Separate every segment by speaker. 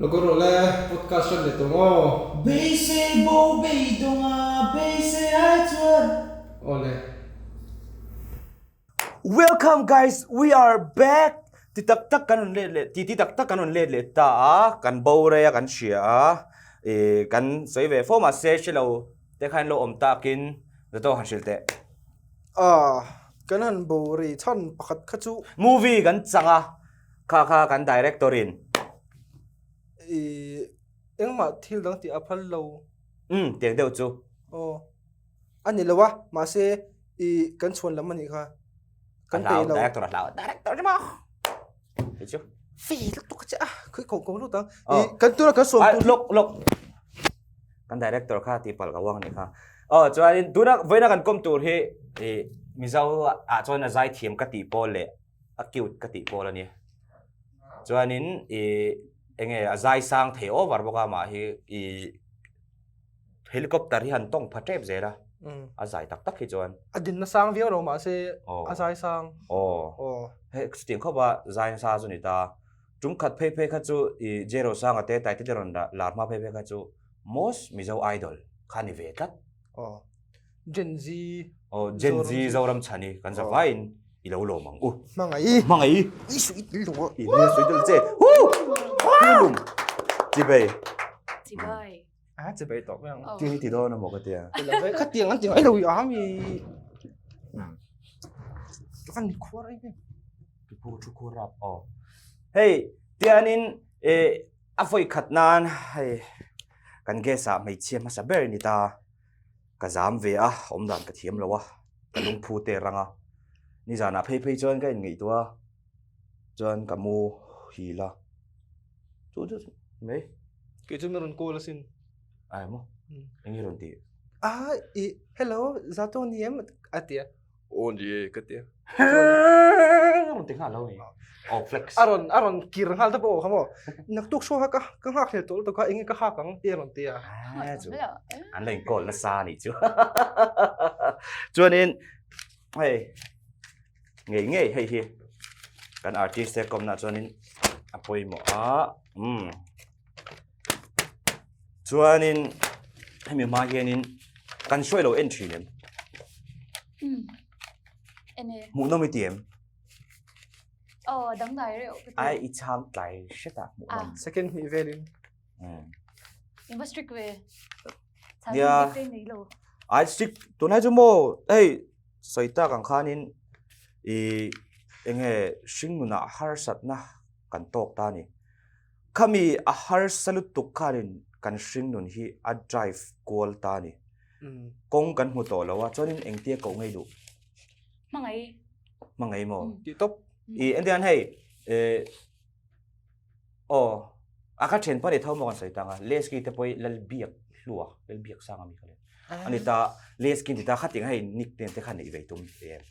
Speaker 1: Lo kawr rawh le, podcast hran leh tawh maw?
Speaker 2: Beisei bo beidawnga beisei ai chuan.
Speaker 1: Aw le.
Speaker 2: Welcome guys, we are back! Ti tak tak kan rawn let leh, ti ti tak tak kan rawn let leh ta a, kan bo rei a kan hria a, ih kan sawi ve fo mahse hre lo te khan lo awm takin Zato han hrilh teh.
Speaker 1: Ah, kan han bo rei chhan pakhat kha chu.
Speaker 2: Movie kan chang a, kha kha kan director in.
Speaker 1: Ih, engmah thil dang tih a phal lo.
Speaker 2: Umm, tiang deuh chu.
Speaker 1: Aw, a ni lo a, mahse i kan chhuan lam a nih kha.
Speaker 2: Kan peih lo. Director a hlau, director chu maw. Hei chu.
Speaker 1: Fe lutuk a che a, khawi ko ko lut ang. I kan tuna kan sawm
Speaker 2: tur. Lok lok. Kan director kha ti pal ka wang ni kha. Oh chuanin tuna vawiina kan kawm tur hi i Mizo ah chuan a zai thiam ka tih pawl leh a cute ka tih pawl a ni. Chuanin i enge a zai sang thei over bawk a mah hi i Helicopter hi han tawng pha tep zel a, a zai tak tak hi chuan.
Speaker 1: A dinna sang viau lo mahse a zai sang.
Speaker 2: Aw. Hei chutiang khawp a zai nasa chu ni ta. Tum khat phei phei kha chu i Jero Sanga te Taite te rawn lar hma phei phei kha chu most Mizo Idol kha ni ve tlat.
Speaker 1: Aw. Gen Z.
Speaker 2: Aw Gen Z Zoram chhani kan zavaiin i lo lawm ang u.
Speaker 1: Hmangaih.
Speaker 2: Hmangaih.
Speaker 1: I suih tel lo.
Speaker 2: I suih tel che. Huu! Huu! Chibai.
Speaker 3: Chibai.
Speaker 1: A che bai tawh mai ang.
Speaker 2: Tiang hi ti dawn a maw ka tia.
Speaker 1: Ti lo ve, khatiang an ti ngai lo i a mi. Ka van khuar em em.
Speaker 2: Ki pu thu khuar rap aw. Hei, tianin e a vawi khat nan hei kan guest ah hmeichhia hmasa ber ni ta. Ka zam ve a, awm dan ka thiam lo a, ka lungphu te rang a. Nizanah phei phei chuan ka inngaihtuah a, chuan ka mu hil a. Chu chu mai.
Speaker 1: Kei chu min rawn call asin.
Speaker 2: Ai maw? Eng i rawn tih?
Speaker 1: Ah, i hello, Zato ni em? A ti a. Aw ni e, ka ti a.
Speaker 2: A rawn ti nghal lo ni. Oh, flex.
Speaker 1: A rawn, a rawn kir nghal ta pawh kha maw. Naktuk show kha ka ka nghak hlel tawh lutuk kha, eng nge ka hak ang tih a rawn ti a.
Speaker 2: Ah, chu. An la in call nasa a nih chu. Chuanin, hei, ngei ngei hei hi kan artist te kawmna chuanin a pawimawh a umm chuanin hemi hma hianin kan hruai lo en thin em hmuhnawm i ti em
Speaker 3: oh dangdai reuh
Speaker 2: ai i chhang tlai hretah hmuhnawm
Speaker 1: second hnih velin
Speaker 3: in va strict ve
Speaker 2: nia ai strict tunlai chu maw hei Sawi tak ang khanin i enge hringnunah harsatna kan tawk ta a ni. Khami a harsa lutuk khanin kan hringnun hi a drive kual ta a ni. Kawng kan hmu tawh lo a, chuanin engtia koh ngei duh?
Speaker 3: Hmangaih.
Speaker 2: Hmangaih maw?
Speaker 1: Tih tawp.
Speaker 2: I entian hei Aw, a ka thianpa ni tho maw kan sawi tang a, Lesky te pawh hi Lalbiak hlua, Lalbiak sang a mi kha le. A ni ta, Lesky ni ta khating hei nickname te kha neih ve tum em.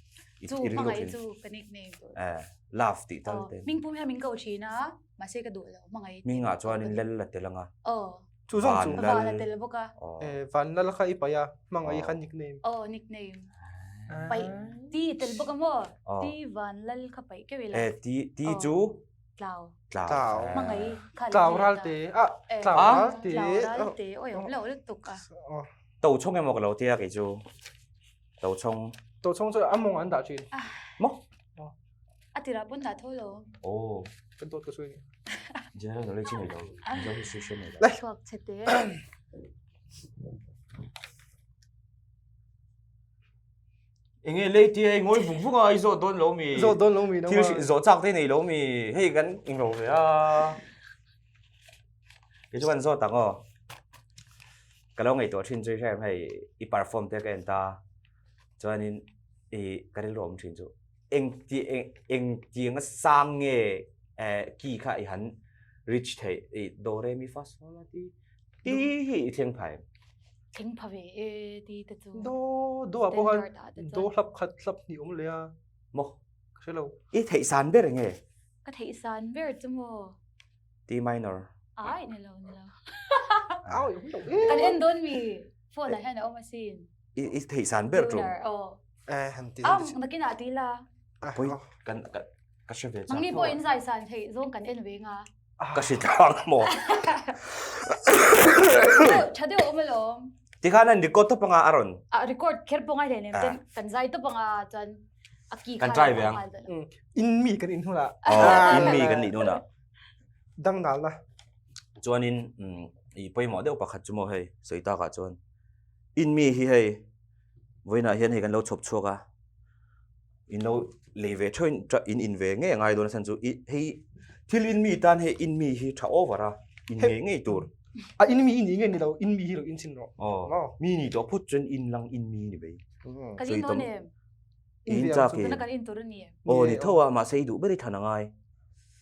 Speaker 3: Chu hmangaih chu ka nickname tur.
Speaker 2: Eh, love tih tal te.
Speaker 3: Hming pum hian min ko thin a, mahse ka duh lo, hmangaih.
Speaker 2: Hmingah chuanin Lal a tel ang a.
Speaker 3: Aw.
Speaker 1: Chu zawng chu.
Speaker 3: Van a tel bawk a.
Speaker 1: Eh, Van Lal kha i paih a, hmangaih kha nickname.
Speaker 3: Aw, nickname. Paih, ti tel bawk a maw? Ti Van Lal kha paih keuh ila.
Speaker 2: Eh, ti, ti chu.
Speaker 3: Tlau.
Speaker 2: Tlau.
Speaker 1: Tlau.
Speaker 3: Hmangaih kha
Speaker 1: Tlau ral te. Ah, tlau ral te.
Speaker 3: Tlau ral te. Oi, awm lo lutuk a.
Speaker 2: To chhawng emaw ka lo tia kei chu. To chhawng.
Speaker 1: To chhawng chu a mawng an dah thin.
Speaker 2: Maw?
Speaker 3: A tirah pawn dah tho lo.
Speaker 2: Oh.
Speaker 1: Kan dawt ka sawi ni.
Speaker 2: General knowledge nei lo. Mizo history hre nei lo.
Speaker 3: Thluak chhe te.
Speaker 2: Enge lei tia i ngawi vung vung a i zawh dawn lo mi.
Speaker 1: Zawh dawn lo mi
Speaker 2: Thil zawh chak te nei lo mi. Hei kan englo ve a. Kei chu kan zawh tak aw. Ka lo ngaihtuah thin chu hre hei i perform te ka en ta. Chuanin i ka rilru awm thin chu eng ti eng tianga sang nge key kha i han reach theih i do re mi fa sol la ti ti hi i thleng phai.
Speaker 3: Thleng pha ve e ti te chu.
Speaker 1: Do do ah pawh khan do hlap khat hlap hnih awm leh a.
Speaker 2: Maw?
Speaker 1: Ka hre lo.
Speaker 2: I theih san ber nge?
Speaker 3: Ka theih san ber chu maw?
Speaker 2: D minor.
Speaker 3: Ai ni lo ni lo.
Speaker 1: Ai awm lo e.
Speaker 3: Kan en dawn mi phone ah hian a awm asin.
Speaker 2: I i theih san ber chu.
Speaker 3: Aw.
Speaker 1: Eh han ti.
Speaker 3: Am nakinah ti la.
Speaker 2: Poi kan ka hre ve chak.
Speaker 3: Nangni pawh in zai san theih zawng kan en ve nga.
Speaker 2: Ka hri tlang maw?
Speaker 3: Tha deuh awm alawm.
Speaker 2: Tikhan an record tawp anga a rawn.
Speaker 3: A record kher pawh ngai hleinem ten kan zai tawp anga chuan a ki
Speaker 2: Kan try ve ang.
Speaker 1: In mi kan in hunah.
Speaker 2: Oh, in mi kan nih hunah.
Speaker 1: Dang nal na.
Speaker 2: Chuanin i pawimawh deuh pakhat chu maw hei sawi takah chuan in mi hi hei vawiinah hian hei kan lo chhawp chhuak a. In lo lei ve theuhin in in ve ngei a ngai dawn a chhan chu i hei thil in mi tan hei in mi hi tha over a in ngei ngei tur.
Speaker 1: A in mi i nih nge ni lo in mi hi lo in chhin rawh.
Speaker 2: Aw mi nih tawh phawt chuan in lang in mi ni mai.
Speaker 3: Kan in dawn em?
Speaker 2: In chak
Speaker 3: e. Tuna kan in tur a ni em?
Speaker 2: Aw ni tho a mahse i duh ber i than a ngai.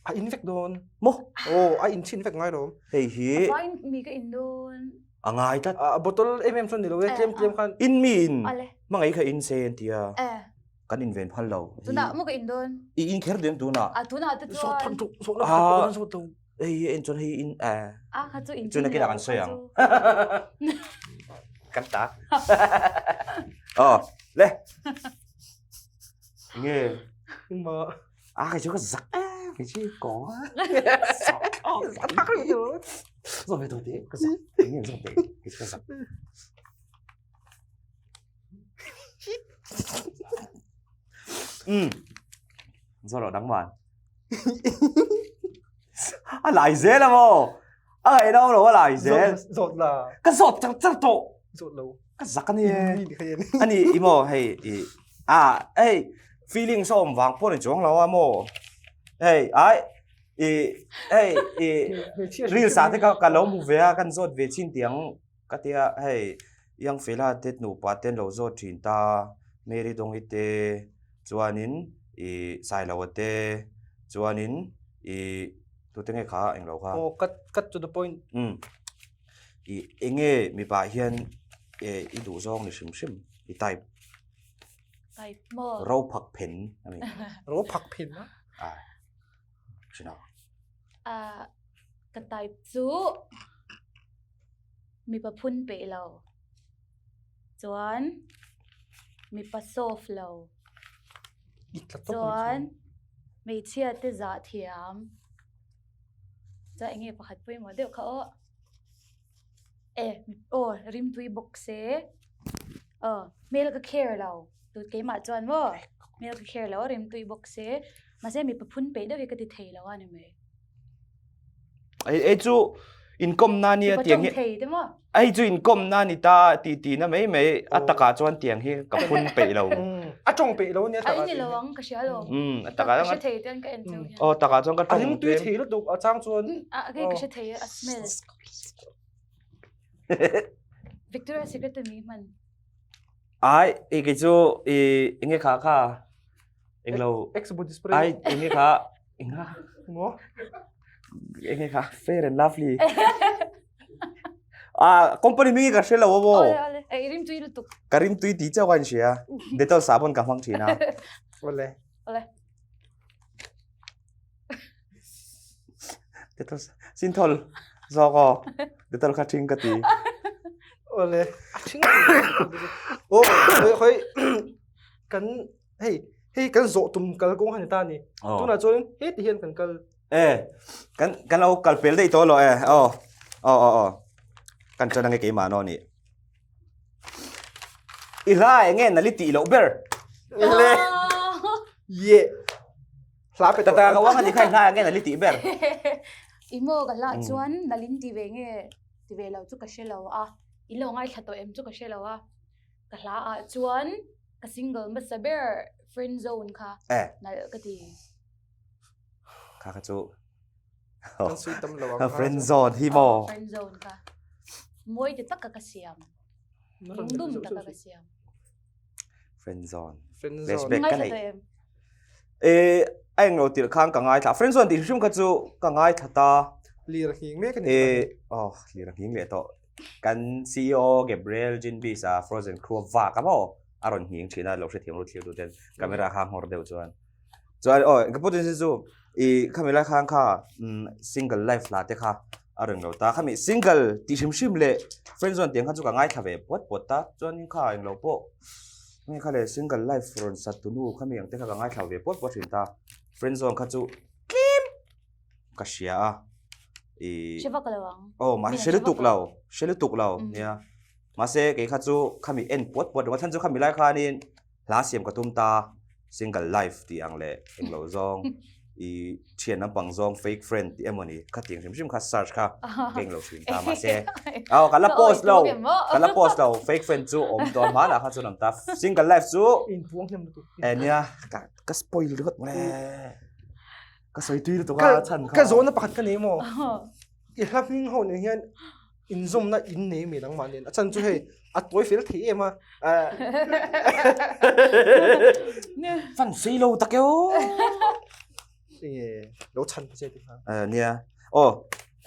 Speaker 1: A in vek dawn.
Speaker 2: Maw?
Speaker 1: Aw a in chhin vek ngai lo.
Speaker 2: Hei hi.
Speaker 3: A fai mi ka in dawn.
Speaker 2: A ngai tlat.
Speaker 1: A bottle em em chuan ni lo e, tlem tlem khan.
Speaker 2: In mi in hmangaih kha in se an ti a, kan inven phal lo.
Speaker 3: Tunah maw ka in dawn?
Speaker 2: I in kher duh em tunah?
Speaker 3: A tunah te chuan.
Speaker 1: Zawt than duh, zawt na khat pawh kan zawt lo.
Speaker 2: Hei hi en chuan hei in
Speaker 3: a. A kha chu in
Speaker 2: Chuan nakinah kan sawi ang. Kan ta. Aw, le. Nge.
Speaker 1: Ma.
Speaker 2: A kei chu ka zak e, kei chu ko.
Speaker 1: Zak tak ri tu.
Speaker 2: Zawt ve tawh teh, ka zak. Nge zawt teh, kei chu ka zak. Um. Zawt rawh dang man. A lai zel a maw? A ngaih no lo a lai zel.
Speaker 1: Zawt la.
Speaker 2: Ka zawt char char tawh.
Speaker 1: Zawt lo.
Speaker 2: Ka zak a ni e. A ni i maw hei i a hei feelings a awm vang pawh ni chuang lo a maw. Hei ai i hei i reels ah te ka ka lo hmu ve a kan zawt ve chin tiang ka tia hei Young Fela te nupa te an lo zawt thin ta Mary Dawngi te chuanin i Sailoa te chuanin i tute nge kha englo kha.
Speaker 1: Aw cut cut to the point.
Speaker 2: Um i enge mipa hian e i duh zawng ni hrim hrim i type.
Speaker 3: Type maw?
Speaker 2: Ro phak phen a ni.
Speaker 1: Ro phak phen a?
Speaker 2: A hrin a.
Speaker 3: A ka type chu mipa phun peih lo chuan mipa soft lo chuan hmeichhia te zah thiam chuan eng nge pakhat pawimawh deuh kha aw e aw rimtui bawk se aw hmel ka care lo tut keimah chuan maw hmel ka care lo a rimtui bawk se mahse mipa phun peih deuh hi ka ti thei lo a ni mai.
Speaker 2: Hei chu inkawmna nia tiang hi hei chu inkawmna ni ta ti ti na mai mai a takah chuan tiang hi ka phun peih lo.
Speaker 1: A tawng peih lo nia
Speaker 3: takah. A ni lo ang ka hria lo.
Speaker 2: A takah
Speaker 3: ka hre thei ten ka en cheu hian.
Speaker 2: Aw takah chuan ka
Speaker 1: tawng. A rimtui thei lutuk a chang chuan.
Speaker 3: A kei ka hre thei a smell. Victoria Secret mi hman.
Speaker 2: Ai e kei chu i enge kha kha englo
Speaker 1: Ex body spray.
Speaker 2: Ai enge kha Enga?
Speaker 1: Maw?
Speaker 2: Enge kha Fair and Lovely. Ah, company hming hi ka hre lo a maw?
Speaker 3: Ole, ole. Eh, i rim tui lutuk.
Speaker 2: Ka rim tui ti chauh a in hria. Dettol sabon ka hmang thin a.
Speaker 1: Ole.
Speaker 3: Ole.
Speaker 2: Dettol Synthol zawk aw. Dettol kha thing ka ti.
Speaker 1: Ole. A thing. Oh, hoi hoi kan hei hei kan zawh tum kal kawng han ni ta ni tunah chuan he ti hian kan kal
Speaker 2: e kan kan lo kal pel daih tawh lo e aw aw aw aw kan ṭan ange keimah naw ni i hla enge nali tih loh ber
Speaker 1: le ye hla pe
Speaker 2: tata ka wang ani khai hla enge nali tih ber
Speaker 3: i mo ka hla chuan nalin ti ve nge ti ve lo chu ka hre lo a i lo ngaithla tawh em chu ka hre lo a ka hla ah chuan Ka single hmasa ber friend zone kha
Speaker 2: eh.
Speaker 3: nalh ka ti.
Speaker 2: Kha kha chu.
Speaker 1: Kan sui tam lo ang.
Speaker 2: Friend zone hi mo.
Speaker 3: Friend zone kha. Mawi ti taka ka siam. Lungdum taka ka siam.
Speaker 2: Friend zone.
Speaker 1: Friend zone.
Speaker 2: Flashback ka nei. Eh, a eng lo tirh khan ka ngaithla. Friend zone tih hrim kha chu ka ngaithla ta.
Speaker 1: Lir nghing mek ani.
Speaker 2: Eh, oh, lir nghing leh tawh. Kan CEO Gabriel Jinbis a Frozen Crew vak a maw a rawn nghing thin a lo hrethiam ru thlir tu ten camera kha nghawr deuh chuan chuan aw ka put chu i khami lai khan kha single life hla te kha a rawn lo ta khami single tih hrim hrim leh friend zone tiang kha chu ka ngaithla ve puat puat ta chuan kha englo pawh nge kha le single life rawn sat tunu khami ang te kha ka ngaithla ve puat puat thin ta friend zone kha chu tlem ka hria a. I
Speaker 3: Hre vak lo ang.
Speaker 2: Oh, mahse hre lutuk lo. Hre lutuk lo. Nia. Mahse kei kha chu khami en puat puat ringawt chhan chu khami lai khanin hla siam ka tum ta single life tih ang leh englo zawng i thian lampang zawng fake friend tih emaw ni kha tiang hrim hrim kha search kha ka englo thin ta mahse aw ka la post lo ka la post lo fake friend chu awm dawn hmanah kha chuan awm ta single life chu
Speaker 1: inpuang hnem lutuk
Speaker 2: eh nia ka ka spoil ringawt mawle ka sawi tui lutuk a chhan kha
Speaker 1: ka zawhna pakhat ka nei maw i hla hming ho nen hian inzawmna in nei mai nangmah nen a chan chu hei a tawi fel thei em a
Speaker 2: fan sei lo tak e aw
Speaker 1: nge lo chhan che ti kha
Speaker 2: nia aw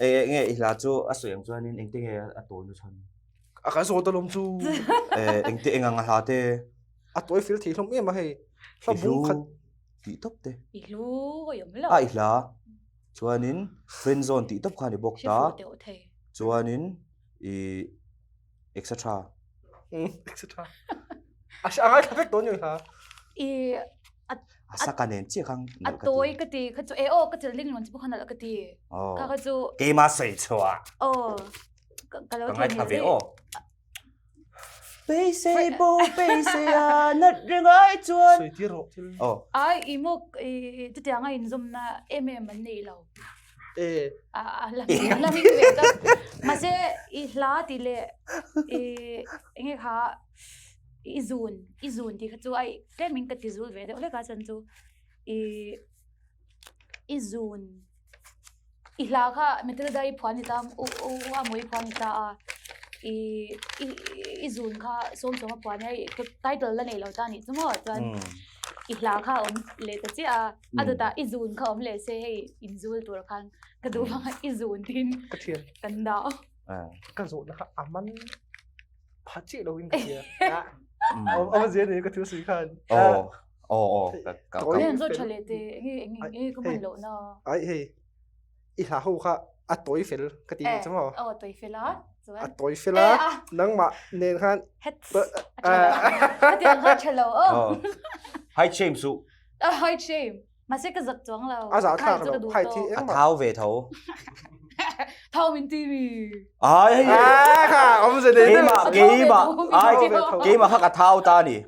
Speaker 2: e nge i hla chu a sawi ang chuanin engte nge a tawi na chhan
Speaker 1: a ka zawt alawm chu
Speaker 2: engte eng ang a hla te
Speaker 1: a tawi fel thei hlawm em a hei hla bung khat
Speaker 2: tih tawp te
Speaker 3: i hlu i awm lo
Speaker 2: a i hla Chuanin friend zone tih tawp kha a ni bawk ta. Chuanin i etc.
Speaker 1: Etc. A a ngaithla vek dawn ni kha.
Speaker 3: I
Speaker 2: a a saka nen chiah khan
Speaker 3: a tawi ka ti kha chu e aw ka chil ling lon chu khan nalh ka ti. Kha kha chu
Speaker 2: keima sawi chhuah.
Speaker 3: Aw ka lo
Speaker 2: ka ngaithla ve aw. Beisei bo beisei a nat reng ai chuan.
Speaker 1: Sawi tir rawh thil.
Speaker 2: Aw.
Speaker 3: Ai i maw i chutianga inzawmna em em an nei lo.
Speaker 1: E.
Speaker 3: A a la hming la hming ve tak. Mahse i hla tih leh i enge kha i zun i zun tih kha chu ai tlemin ka ti zul ve deuh hlek a chuan chu i i zun I hla kha Matilda i phuan ni ta u u u a mawi phuan ni ta a i i i zun kha sawm sawm a phuan a title la nei lo ta nih chu maw chuan i hla kha awm leh ta chiah a a dawtah i zun kha awm leh se hei inzul tur khan ka duh vang a i zun tin
Speaker 1: Ka thian.
Speaker 3: kan dah.
Speaker 1: Ka zawhna kha a man pha chiah lo in ka hria. Awm zia ni ka thil sawi khan.
Speaker 2: Aw aw aw ka ka
Speaker 1: Tawi.
Speaker 3: Hian zawt tha leh te enge enge enge ka man loh na.
Speaker 1: Ai hei i hla ho kha a tawi fel ka ti chu maw.
Speaker 3: Aw tawi fel a chuan.
Speaker 1: A tawi fel a nangmah nen khan
Speaker 3: het a tha lo. Ka ti ang kha tha lo aw.
Speaker 2: High shame su.
Speaker 3: High shame. Mahse ka zak chuang lo.
Speaker 1: A zah thlak lo. Khai thi
Speaker 2: engmah. A thau ve tho.
Speaker 3: Thau min ti mi.
Speaker 2: Ai hei.
Speaker 1: Ah kha awm ze nei.
Speaker 2: Keimah keimah ai keimah kha ka thau ta ni.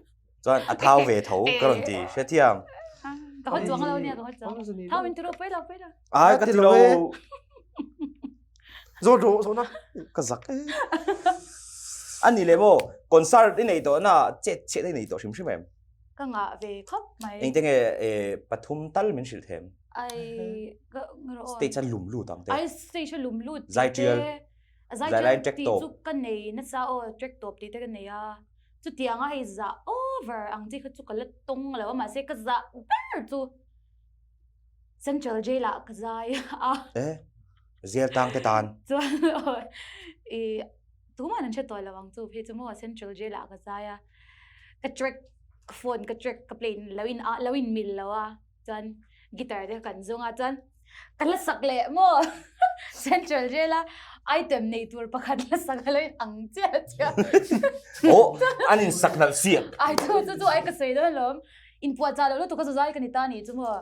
Speaker 2: Chuan a thau ve tho ka rawn ti. Hrethiam.
Speaker 3: Ka hawt chuang lo nia ka hawt chuang. Thau min ti ro pui lo pui lo.
Speaker 2: Ai ka ti lo.
Speaker 1: Zo ro zo na.
Speaker 2: Ka zak e. Ani le mo concert i nei tawh na chet chet i nei tawh hrim hrim em.
Speaker 3: Ka ngah ve khawp mai.
Speaker 2: Engte nge pathum tal min hrilh them?
Speaker 3: Ai ka ngaro aw.
Speaker 2: Stage a lum lut ang te.
Speaker 3: Ai stage a lum lut
Speaker 2: Zai tial.
Speaker 3: Zai tial track tawp. Chu ka nei nasa aw track tawp tih te ka nei a. Chutiang a hei zah over ang chi kha chu ka la tawng lo a mahse ka zah ber chu Central Jail ah ka zai a.
Speaker 2: Eh jail tang te tan.
Speaker 3: Chuan i Tuman an hre tawh lo ang chu phei chu maw Central Jail ah ka zai a ka track ka phone ka track ka play lo in a lo in mil lo a chuan guitar te kan zawng a chuan ka la sak leh maw Central Jail a item nei tur pakhat la sak a lo in ang chiah chiah
Speaker 2: Oh an in sak nalh siak
Speaker 3: ai chu chu chu ai ka sawi dawn alawm inpuahchah loh lutuk a zu zai ka ni ta nih chu maw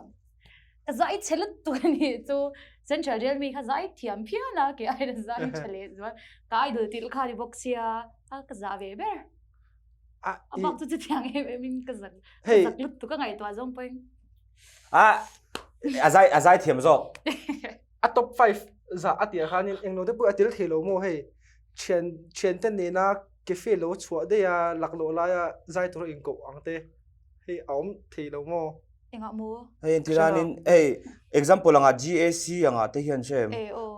Speaker 3: Ka zai chhe lutuk a nih chu Central Jail mi kha zai thiam phian a ke ai zai tha leh chuan ka idol tilh kha ni bawk sia a ka zah ve ber
Speaker 1: a
Speaker 3: a bak chu chutiang em em in ka zak ka zak lutuk ka ngaihtuah zawng pawhin
Speaker 2: a a zai a zai thiam zawk
Speaker 1: a top 5 za a tia khanin englo te pawh a tel thei lo maw hei thian thian te nena cafe lo chhuah daih a laklawh laia zai tura inkoh ang te hei a awm thei lo maw
Speaker 3: Engah maw?
Speaker 2: Hei entiranin hei example anga GAC anga te hian hre em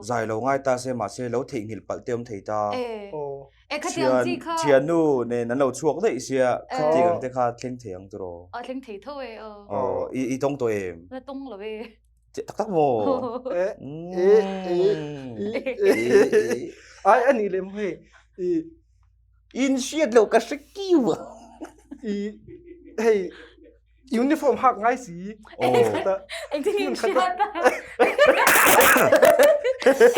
Speaker 2: zai lo ngai ta se mahse lo theihnghilh palh te awm thei ta.
Speaker 3: E khatiang chi kha.
Speaker 2: Thiannu nen an lo chhuak daih sia khatiang ang te kha thleng thei ang tiraw.
Speaker 3: A thleng thei tho e aw.
Speaker 2: Aw i i tawng tawh em?
Speaker 3: La tawng lo e.
Speaker 2: Tak tak maw?
Speaker 1: E e e e Ai ani lem hei i
Speaker 2: In hriat loh ka hre kiu a.
Speaker 1: I hei uniform hak ngai si.
Speaker 3: Engtin nge in hriat a?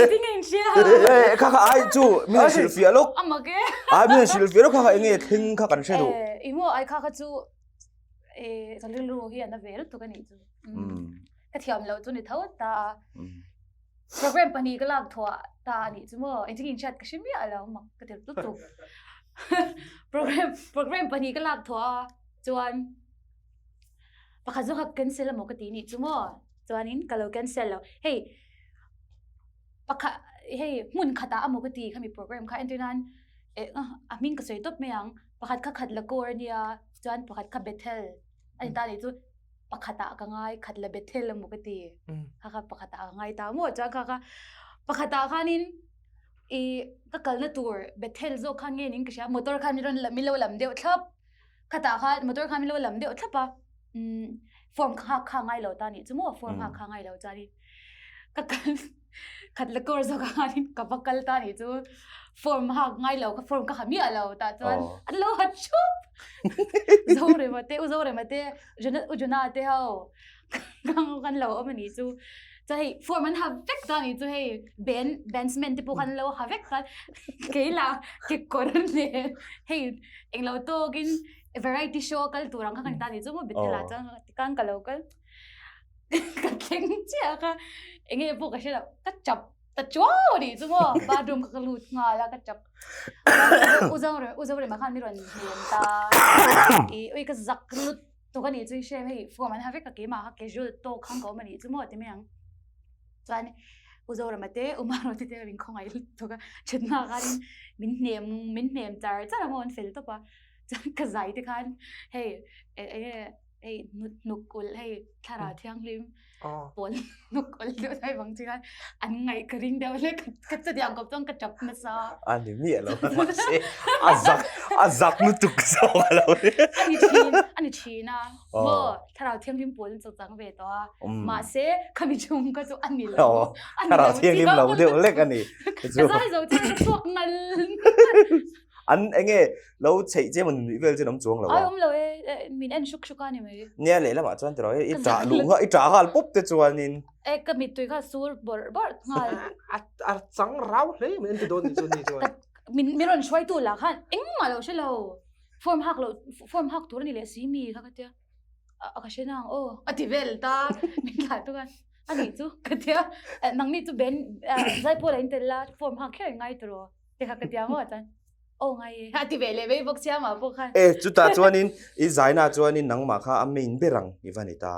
Speaker 3: Engtin nge in hriat?
Speaker 2: Eh kha kha ai chu min han hrilh fiah lawk.
Speaker 3: A mak e.
Speaker 2: Ai min han hrilh fiah lawk kha kha enge thleng kha kan hre duh.
Speaker 3: Eh i maw ai kha kha chu eh ka rilru hi a na ve lutuk a nih chu. Ka thiam loh chu ni tho ta a. Program pahnih ka lak thuah ta a nih chu maw? Engtin nge hriat ka hre miah lo mak ka ti lutuk. Program program pahnih ka lak thuah a chuan pakhat zawk kha cancel emaw ka ti nih chu maw? Chuanin ka lo cancel lo. Hei pakhat hei hmun khatah emaw ka ti khami program kha entir nan eh a hming ka sawi tawp mai ang. Pakhat kha khat la kawr a nia chuan pakhat kha Bethel a ni ta nih chu. Pakhatah ka ngai khat la Bethel emaw ka ti. Kha kha pakhatah ka ngai ta maw chuan kha kha pakhatah khanin i ka kalna tur Bethel zawk khan nge niin ka hria motor khan min rawn min lo lam deuh thlap. Khatah khan motor khan min lo lam deuh thlap a umm form kha hak kha ngai lo ta nih chu maw form hak kha ngai lo chuanin ka kal khat la kawr zawk ah khanin ka va kal ta nih chu form hak ngai lo ka form ka ha miah lo tah chuan an lo ha thup Zorema te u Zorema te Jona u Jona te ho kan lo awm a nih chu chuan hei form an ha vek ta nih chu hei band bandsman te pawh khan an lo ha vek ta kei lah kekawr nen hei englo tawkin variety show kal tur ang kha kan ta nih chu maw Bethel ah chuan tikhan ka lo kal. Ka thleng chiah kha enge pawh ka hre lo ka chap ta chuau a nih chu maw bathroom kha ka lut nghal a ka chap u Zorema u Zorema khan mi rawn hnem ta i ui ka zak lut tuk a nih chu i hre hei form an ha vek a keimah kha casual tawk khan ka awm a nih chu maw ti mai ang chuan u Zorema te u Maruati te min khawngaih lutuk a ṭhenna khanin min hnem min hnem char char a maw an fel tawp a chuan ka zai te khan hei enge hei hnuk ulh hei thlarau thianghlim pawl hnuk ulh deuh lai vang chu khan an ngaih ka ring deuh hlek ka chutiang kawp chuan ka tap nasa.
Speaker 2: A ni miah lo mahse a zak a zak lutuk zawk a lo ni.
Speaker 3: A ni thin a ni thin a maw thlarau thianghlim pawl an chawchang ve tawh a mahse khami chung kha chu a ni lo.
Speaker 2: Thlarau thianghlim lo deuh hlek a ni.
Speaker 3: Ka zai zo chiah ka chhuak nal.
Speaker 2: An enge lo chheih che maw nuih vel chu an awm chuang lo a.
Speaker 3: Ai awm lo e, min en hruk hruk a ni mai.
Speaker 2: Nia lehlamah chuan tiraw i ṭah luh nghal i ṭah nghal pawp te chuanin.
Speaker 3: E ka mittui kha sur bawrh bawrh nghal.
Speaker 1: A a chang rau hle mai an ti dawn nih chuan ni chuan.
Speaker 3: Min min rawn hruaitu lah khan engmah lo hre lo. Form hak lo form hak tur a ni leh si mi kha ka tia. A ka hre nang aw a ti vel ta min thlah tu khan a nih chu ka tia nangni chu ben zaipawl ah in tel la form hak kher in ngai tiraw. Te kha ka tia maw chuan aw ngai e a ti ve leh mai bawk sia mah pawh khan.
Speaker 2: E chutah chuanin i zaina chuanin nangmah kha a main ber ang i va ni ta.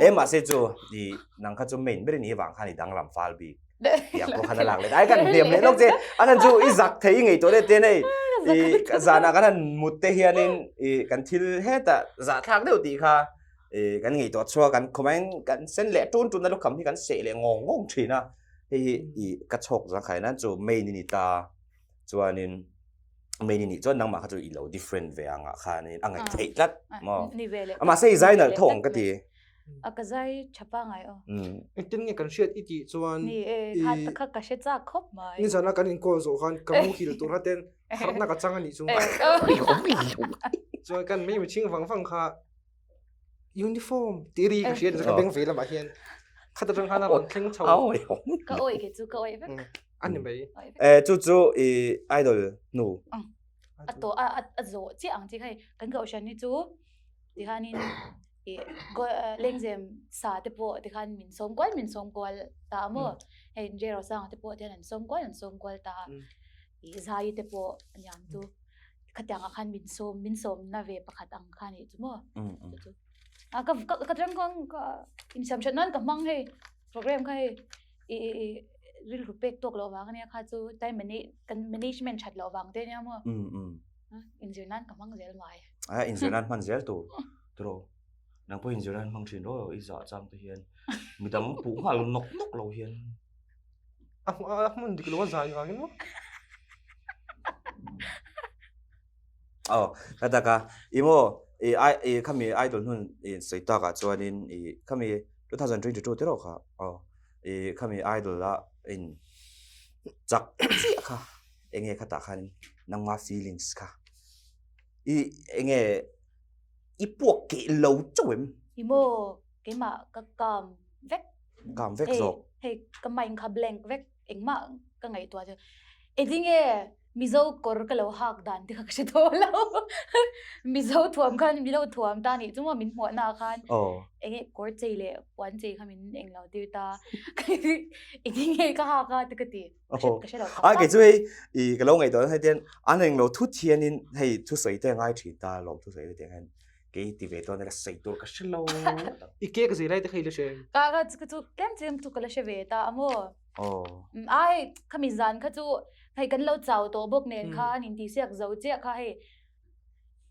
Speaker 2: E mahse chu i nang kha chu main ber i nih avang khan i danglam fal bik tiang pawh khan a lak leh ta. Ai kan hniam leh lawk che a chhan chu i zak thei i ngaihtuah leh ten hei i zanah kan han mut te hianin i kan thil hetah zahthlak deuh tih kha i kan ngaihtuah chhuak kan khawmaiin kan sen leh tun tun a lukham hi kan seh leh ngawng ngawng thin a. Hei hi i ka chhawk zang khai nan chu main i ni ta chuanin main i nih chuan nangmah kha chu i lo different ve angah khanin a ngaih theih tlat maw mahse i zai nalh tho ang ka ti
Speaker 3: a ka zai tha pangai aw
Speaker 1: engtin nge kan hriat i tih chuan
Speaker 3: ni e kha ta kha ka hre chak khawp mai
Speaker 1: nizana kan in call zawh khan ka muhil tur kha ten harhna ka chang a nih chu chuan kan mei mihring vang vang kha Uniform tih ri ka hria ka beng ve lamah hian khat atang khan a rawn thleng chho.
Speaker 3: Ka awih ke chu ka awih vek.
Speaker 1: A ni mai.
Speaker 2: Eh chu chu i idol nu.
Speaker 3: A to a a zawh chiah ang chi khai kan ka ocean hi chu tikhanin i lengzem sa te pawh tikhan min sawm kual min sawm kual ta a maw hei J Rosanga te pawh tian an sawm kual an sawm kual ta a i zai te pawh aniang chu. Khatiang ah khan min sawm min sawmna ve pakhat ang kha nih chu maw chu a ka ka ka tang khan ka insiam that nan ka hmang hei program kha hei i i i rilru pek tawk loh vang ania kha chu time manage kan management that loh vang te ania maw inzir nan ka hmang zel mai
Speaker 2: a inzir nan hman zel tur tiro nang pawh inzir nan hmang thin ro i zah chang te hian midang puh nghal nawk nawk lo hian
Speaker 1: A hmun dik lo a zai vangin maw?
Speaker 2: Aw, ka tak a, i maw, i ai i khami idol hnun i sawi takah chuanin i khami 2022 te rawh kha aw i khami idol a in chak chiah kha enge khatah khanin nangma feelings kha i enge i puak keh lo chauh em?
Speaker 3: I maw, keimah ka calm vek.
Speaker 2: Calm vek zawk.
Speaker 3: Hei ka mind kha blank vek engmah ka ngaihtuah chu. Engtinge Mizo kawr ka lo hak dan te kha ka hre tawh lo. Mizo thuam khan min lo thuam ta nih chu maw min hmuahna ah khan enge kawr chei leh puan chei kha min eng lo tir ta. Engtinge ka hak a te ka ti. Ka hre lo tak
Speaker 2: tak. Kei chu hei i ka lo ngaihtuah hei tian an eng lo thut hianin hei thusawi te a ngai thin ta lawm thusawi te tiang hian kei ti ve dawn ila sawi tur ka hre lo.
Speaker 1: I cake zei lai te kha i la hre em?
Speaker 3: Ka ka chu tlem tlem chu ka la hre ve ta a maw. A hei khami zan kha chu hei kan lo chau tawh bawk nen khan intihsiak zo chiah kha hei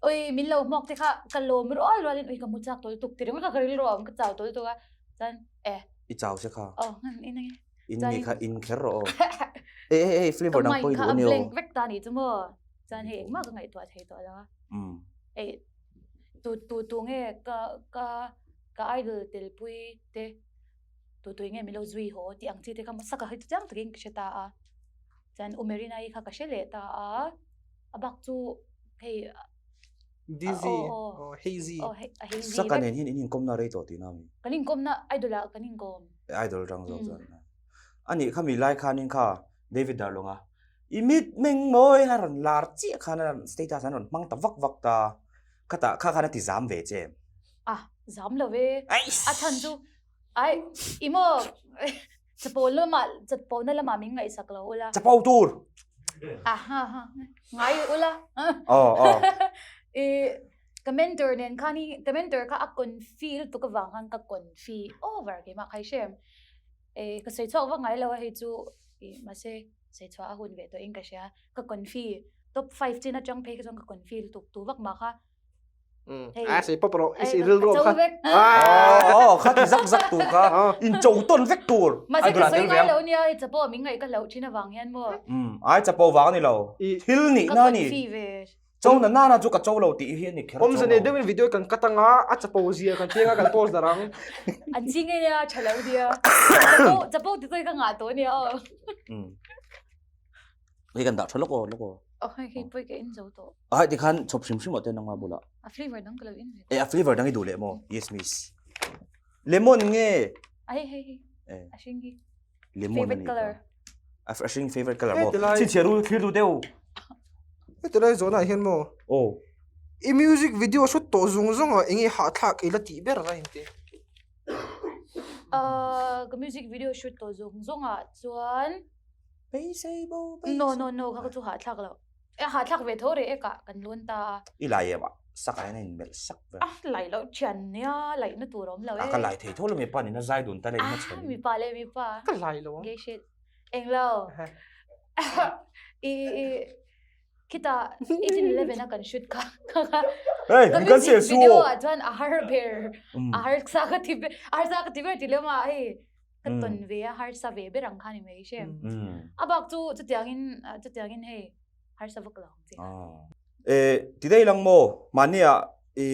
Speaker 3: oi min lo hmawk te kha ka lawm rual rual in oi ka mu chak tawlh tuk ti ringawt kha ka rilru a awm ka chau tawlh tuk a chuan e
Speaker 2: I chau se kha.
Speaker 3: Aw in ange.
Speaker 2: In ni kha in kher rawh aw. E e e flavor dang pawh i duh a ni aw.
Speaker 3: Ka mind kha a blank vek ta nih chu maw. Chuan hei engmah ka ngaihtuah thei tawh lo a. Ei tu tu tu nge ka ka ka idol telpui te tu tui nge min lo zui haw tih ang chi te kha hmasa ka hre chiang takin ka hre ta a. Chuan U Marina-i kha ka hre leh ta a, a bak chu hei
Speaker 1: Dizzy, oh Hazy.
Speaker 3: Oh Hazy.
Speaker 2: Saka nen hian in inkawmna rei tawh tihna ami?
Speaker 3: Kan inkawmna idol ah kan inkawm.
Speaker 2: Idol atang zawk chuan. Ani khami lai khanin kha David Darlonga i mit meng mawi a rawn lar chiah khan a status an rawn hmang ta vak vak ta. Khatah kha khan a ti zam ve che em?
Speaker 3: Ah, zam lo ve. A chhan chu Ai, i maw chapo lamah chapona lamah min ngaihsak lo ula.
Speaker 2: Chapo tur.
Speaker 3: Aha ha. Ngai ula.
Speaker 2: Oh oh.
Speaker 3: I ka mentor nen khan i ka mentor kha a confi lutuk avang khan ka confi over keimah kha i hre em. E ka sawi chhuak vak ngai lo a hei chu i mahse sawi chhuah a hun ve tawhin ka hria. Ka confi top 5 chin atang phei kha chuan ka confi lutuk tu vak mah kha.
Speaker 1: A sei pawp rawh i sei rilru
Speaker 3: kha.
Speaker 2: Oh kha ti zak zak tur kha in cho ton vek tur.
Speaker 3: Mahse ka sawi ngai lo nia hei chapo min ngaih ka hlauh thin avang hian maw.
Speaker 2: Ai chapo vang ani lo. Thil nih na ni. Cho na na na chu ka cho lo tih hi ani kher.
Speaker 1: Awmze nei deuhin video kan cut anga a chapo zia kan piang a kan post darh ang.
Speaker 3: An ching e nia tha lo nia. Chapo chapo ti chu ka ngah tawh nia aw.
Speaker 2: Hei kan dah tha lawk aw lawk aw.
Speaker 3: Oh hei hei pawih ka in zo tawh.
Speaker 2: A hei tikhan chhawp hrim hrim aw te nangma bulah.
Speaker 3: A flavor dang ka lo in ve.
Speaker 2: E a flavor dang i duh leh maw? Yes miss. Lemon nge?
Speaker 3: A hei hei hei. A hring hi.
Speaker 2: Lemon
Speaker 3: favorite color.
Speaker 2: A hring favorite color maw? Chhinchhiah ru thlir duh deuh.
Speaker 1: Heti lai zawhna ah hian maw?
Speaker 2: Aw.
Speaker 1: I music video shoot tawh zung zung ah enge hahthlak i la tih ber a inti?
Speaker 3: Ka music video shoot tawh zung zung ah chuan
Speaker 2: Beisei bo beisei.
Speaker 3: No no no kha ka chu hahthlak lo. E hahthlak ve tho re e ka kan lawn ta a.
Speaker 2: I lai em a sak ah hian a in melh sak ve.
Speaker 3: A lai loh thian nia laih na tur a awm lo e.
Speaker 2: A ka lai thei tho lo mipa nen a zai dun ta le in hmachhawn.
Speaker 3: Ah mipa leh mipa.
Speaker 1: Ka lai lo ang.
Speaker 3: Gay shit. Eng lo. I i khita 1811 a kan shoot kha.
Speaker 2: Hey,
Speaker 3: Ka
Speaker 2: mi kan
Speaker 3: music
Speaker 2: sel su.
Speaker 3: video ah chuan a har ber. A har sa ka ti ber. A har sa ka ti ber ti lem a hei. Ka tawn ve a harsa ve ber ang kha ni mai hre. A bak chu chutiangin chutiangin hei harsa vak lo ang chi.
Speaker 2: E tidei lang maw mahnia i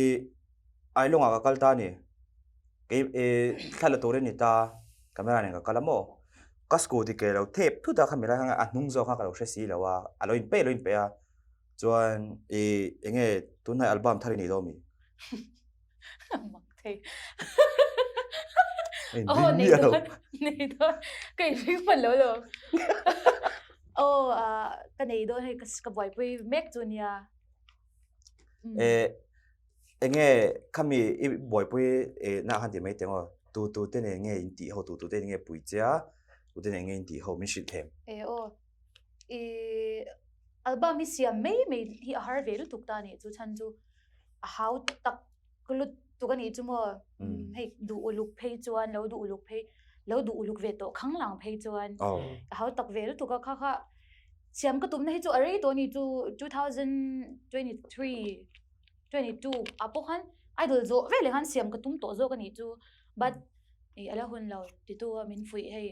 Speaker 2: Ailawngah ka kal ta ni. Kei e thla la turin ni ta camera nen ka kal a maw. Ka scooty ke lo thep thut a khami lai khan a hnung zawk kha ka lo hre si lo a, a lo inpeih a lo inpeih a. Chuan i enge tunhnai album thar i nei dawn mi?
Speaker 3: Mak thei. Oh, nei dawn. Nei dawn. Ka inring hman lo lo. Oh, ka nei dawn hei ka buaipui mek chu nia.
Speaker 2: Eh, enge khami i buaipui eh na khan ti mai teng aw. Tu tu te nen nge in tih ho, tu tu te nge pui che a, tu te nen nge in tih ho min hrilh them.
Speaker 3: Eh aw. I album hi siam mai mai hi a har ve lutuk ta nih chu chhan chu. a hau tak lutuk a nih chu maw hei duh uluk phei chuan lo duh uluk phei lo duh uluk ve tawh khang lang phei chuan a hau tak ve lutuk a kha kha siam ka tumna hi chu a rei tawh a ni chu 2023 22 ah pawh khan idol zawh veleh khan siam ka tum tawh zawk a nih chu but ih a la hun lo titu a min fuih hei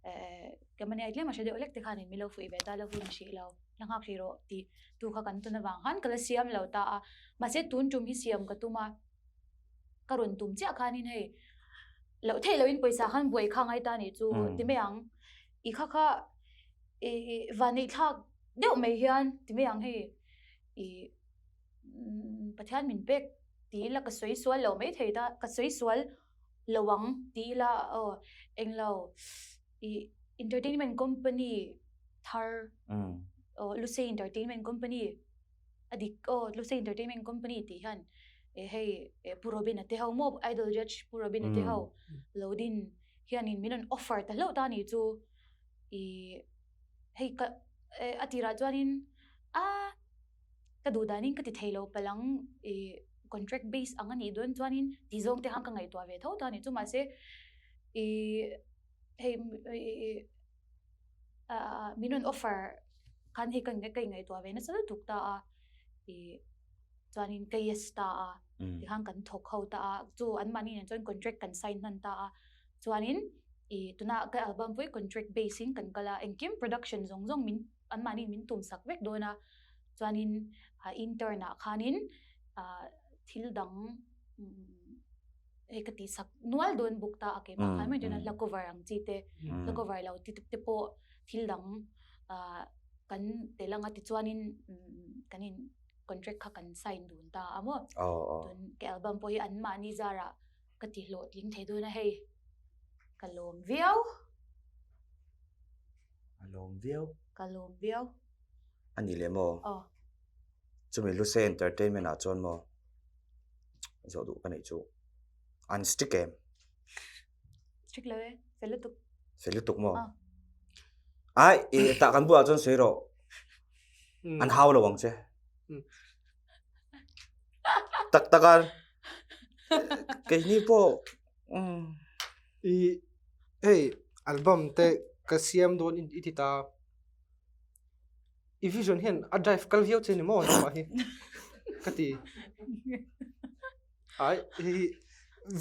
Speaker 3: eh ka mani ai tlem a hre deuh hlek te khanin min lo fuih ve ta la hun hrih lo. La nghak hrih rawh tih tu kha kan tawn avang khan ka la siam lo ta a, mahse tun tum hi siam ka tum a, ka rawn tum chiah khanin hei loh theih lohin pawisa khan buai kha ngai ta nih chu ti mai ang, i kha kha i vanneih thlak deuh mai hian ti mai ang hei i Pathian min pek ti ila ka sawi sual lo mai thei ta, ka sawi sual lo ang ti ila aw englo i entertainment company. thar Lusei Entertainment Company a dik aw Lusei Entertainment Company tih hian hei Pu Robin-a te ho maw Idol Judge Pu Robin-a te ho lo din hianin min rawn offer ta hlauh ta a nih chu ih hei ka a tirah chuanin a ka duh danin ka ti thei lo palang ih contract base ang a nih dawn chuanin tih zawng te khan ka ngaihtuah ve tho ta a nih chu mahse ih hei ih min rawn offer khan hei ka ka ingaihtuah ve nasa lutuk ta a ih chuanin ka yes ta a tikhan kan thawk ho ta a chu anmahni nen chuan contract kan sign hman ta a chuanin ih tuna ka album pawh hi contract base in kan kal a engkim production zawng zawng min anmahni min tum sak vek dawn a chuanin intern ah khanin ah thil dang hei ka tih sak nual dawn bawk ta a keimah khan mai chuan hla cover ang chi te hla cover lo ti te pawh thil dang ah kan tel anga tichuanin kan in contract kha kan sign dun ta a maw tun ka album pawh hi anmahni zarah ka ti hlawhtling thei dawn a hei ka lawm viau.
Speaker 2: A lawm viau.
Speaker 3: Ka lawm viau.
Speaker 2: A ni leh maw?
Speaker 3: Aw.
Speaker 2: Chumi Lusei Entertainment ah chuan maw zawh duh ka neih chu an strict em?
Speaker 3: Strict lo e, fel lutuk.
Speaker 2: Fel lutuk maw? Ai, i tah kan bulah chuan sawi rawh. An hau lo ang che. Tak tak a keini pawh
Speaker 1: I hei album te ka siam dawn i ti ta. I vision hian a drive kal viau che ni maw nangmah hi ka ti. Ai hei hi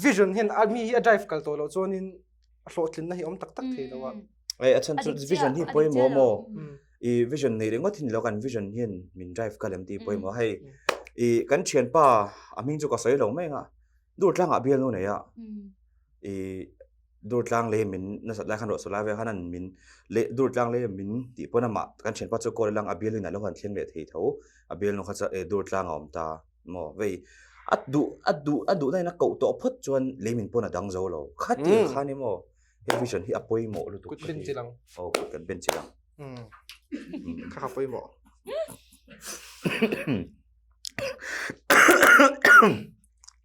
Speaker 1: vision hian a mi hi a drive kal tawh loh chuanin a hlawhtlinna hi a awm tak tak thei lo a.
Speaker 2: Ei a chhan chu vision hi pawimawh maw? I vision nei ringawt hi ni lo kan vision hian min drive kal em tih pawimawh hei i kan thianpa a hming chu ka sawi lo mai ang a Durtlangah bialnu nei a i Durtlang lei min nasat lai khan ruah saw lai vel khan an min leh Durtlang lei min tih pawn amah kan thianpa chu call ila a bialnu in a lo han thleng leh thei tho a bialnu kha chu e Durtlang a awm ta maw vei a duh a duh a duhna in a koh tawh phawt chuan lei min pawn a dang zo lo khatiang khan i maw he vision hi a pawimawh lutuk
Speaker 1: kut ben chilang
Speaker 2: aw kut kan ben chilang
Speaker 1: kha kha pawimawh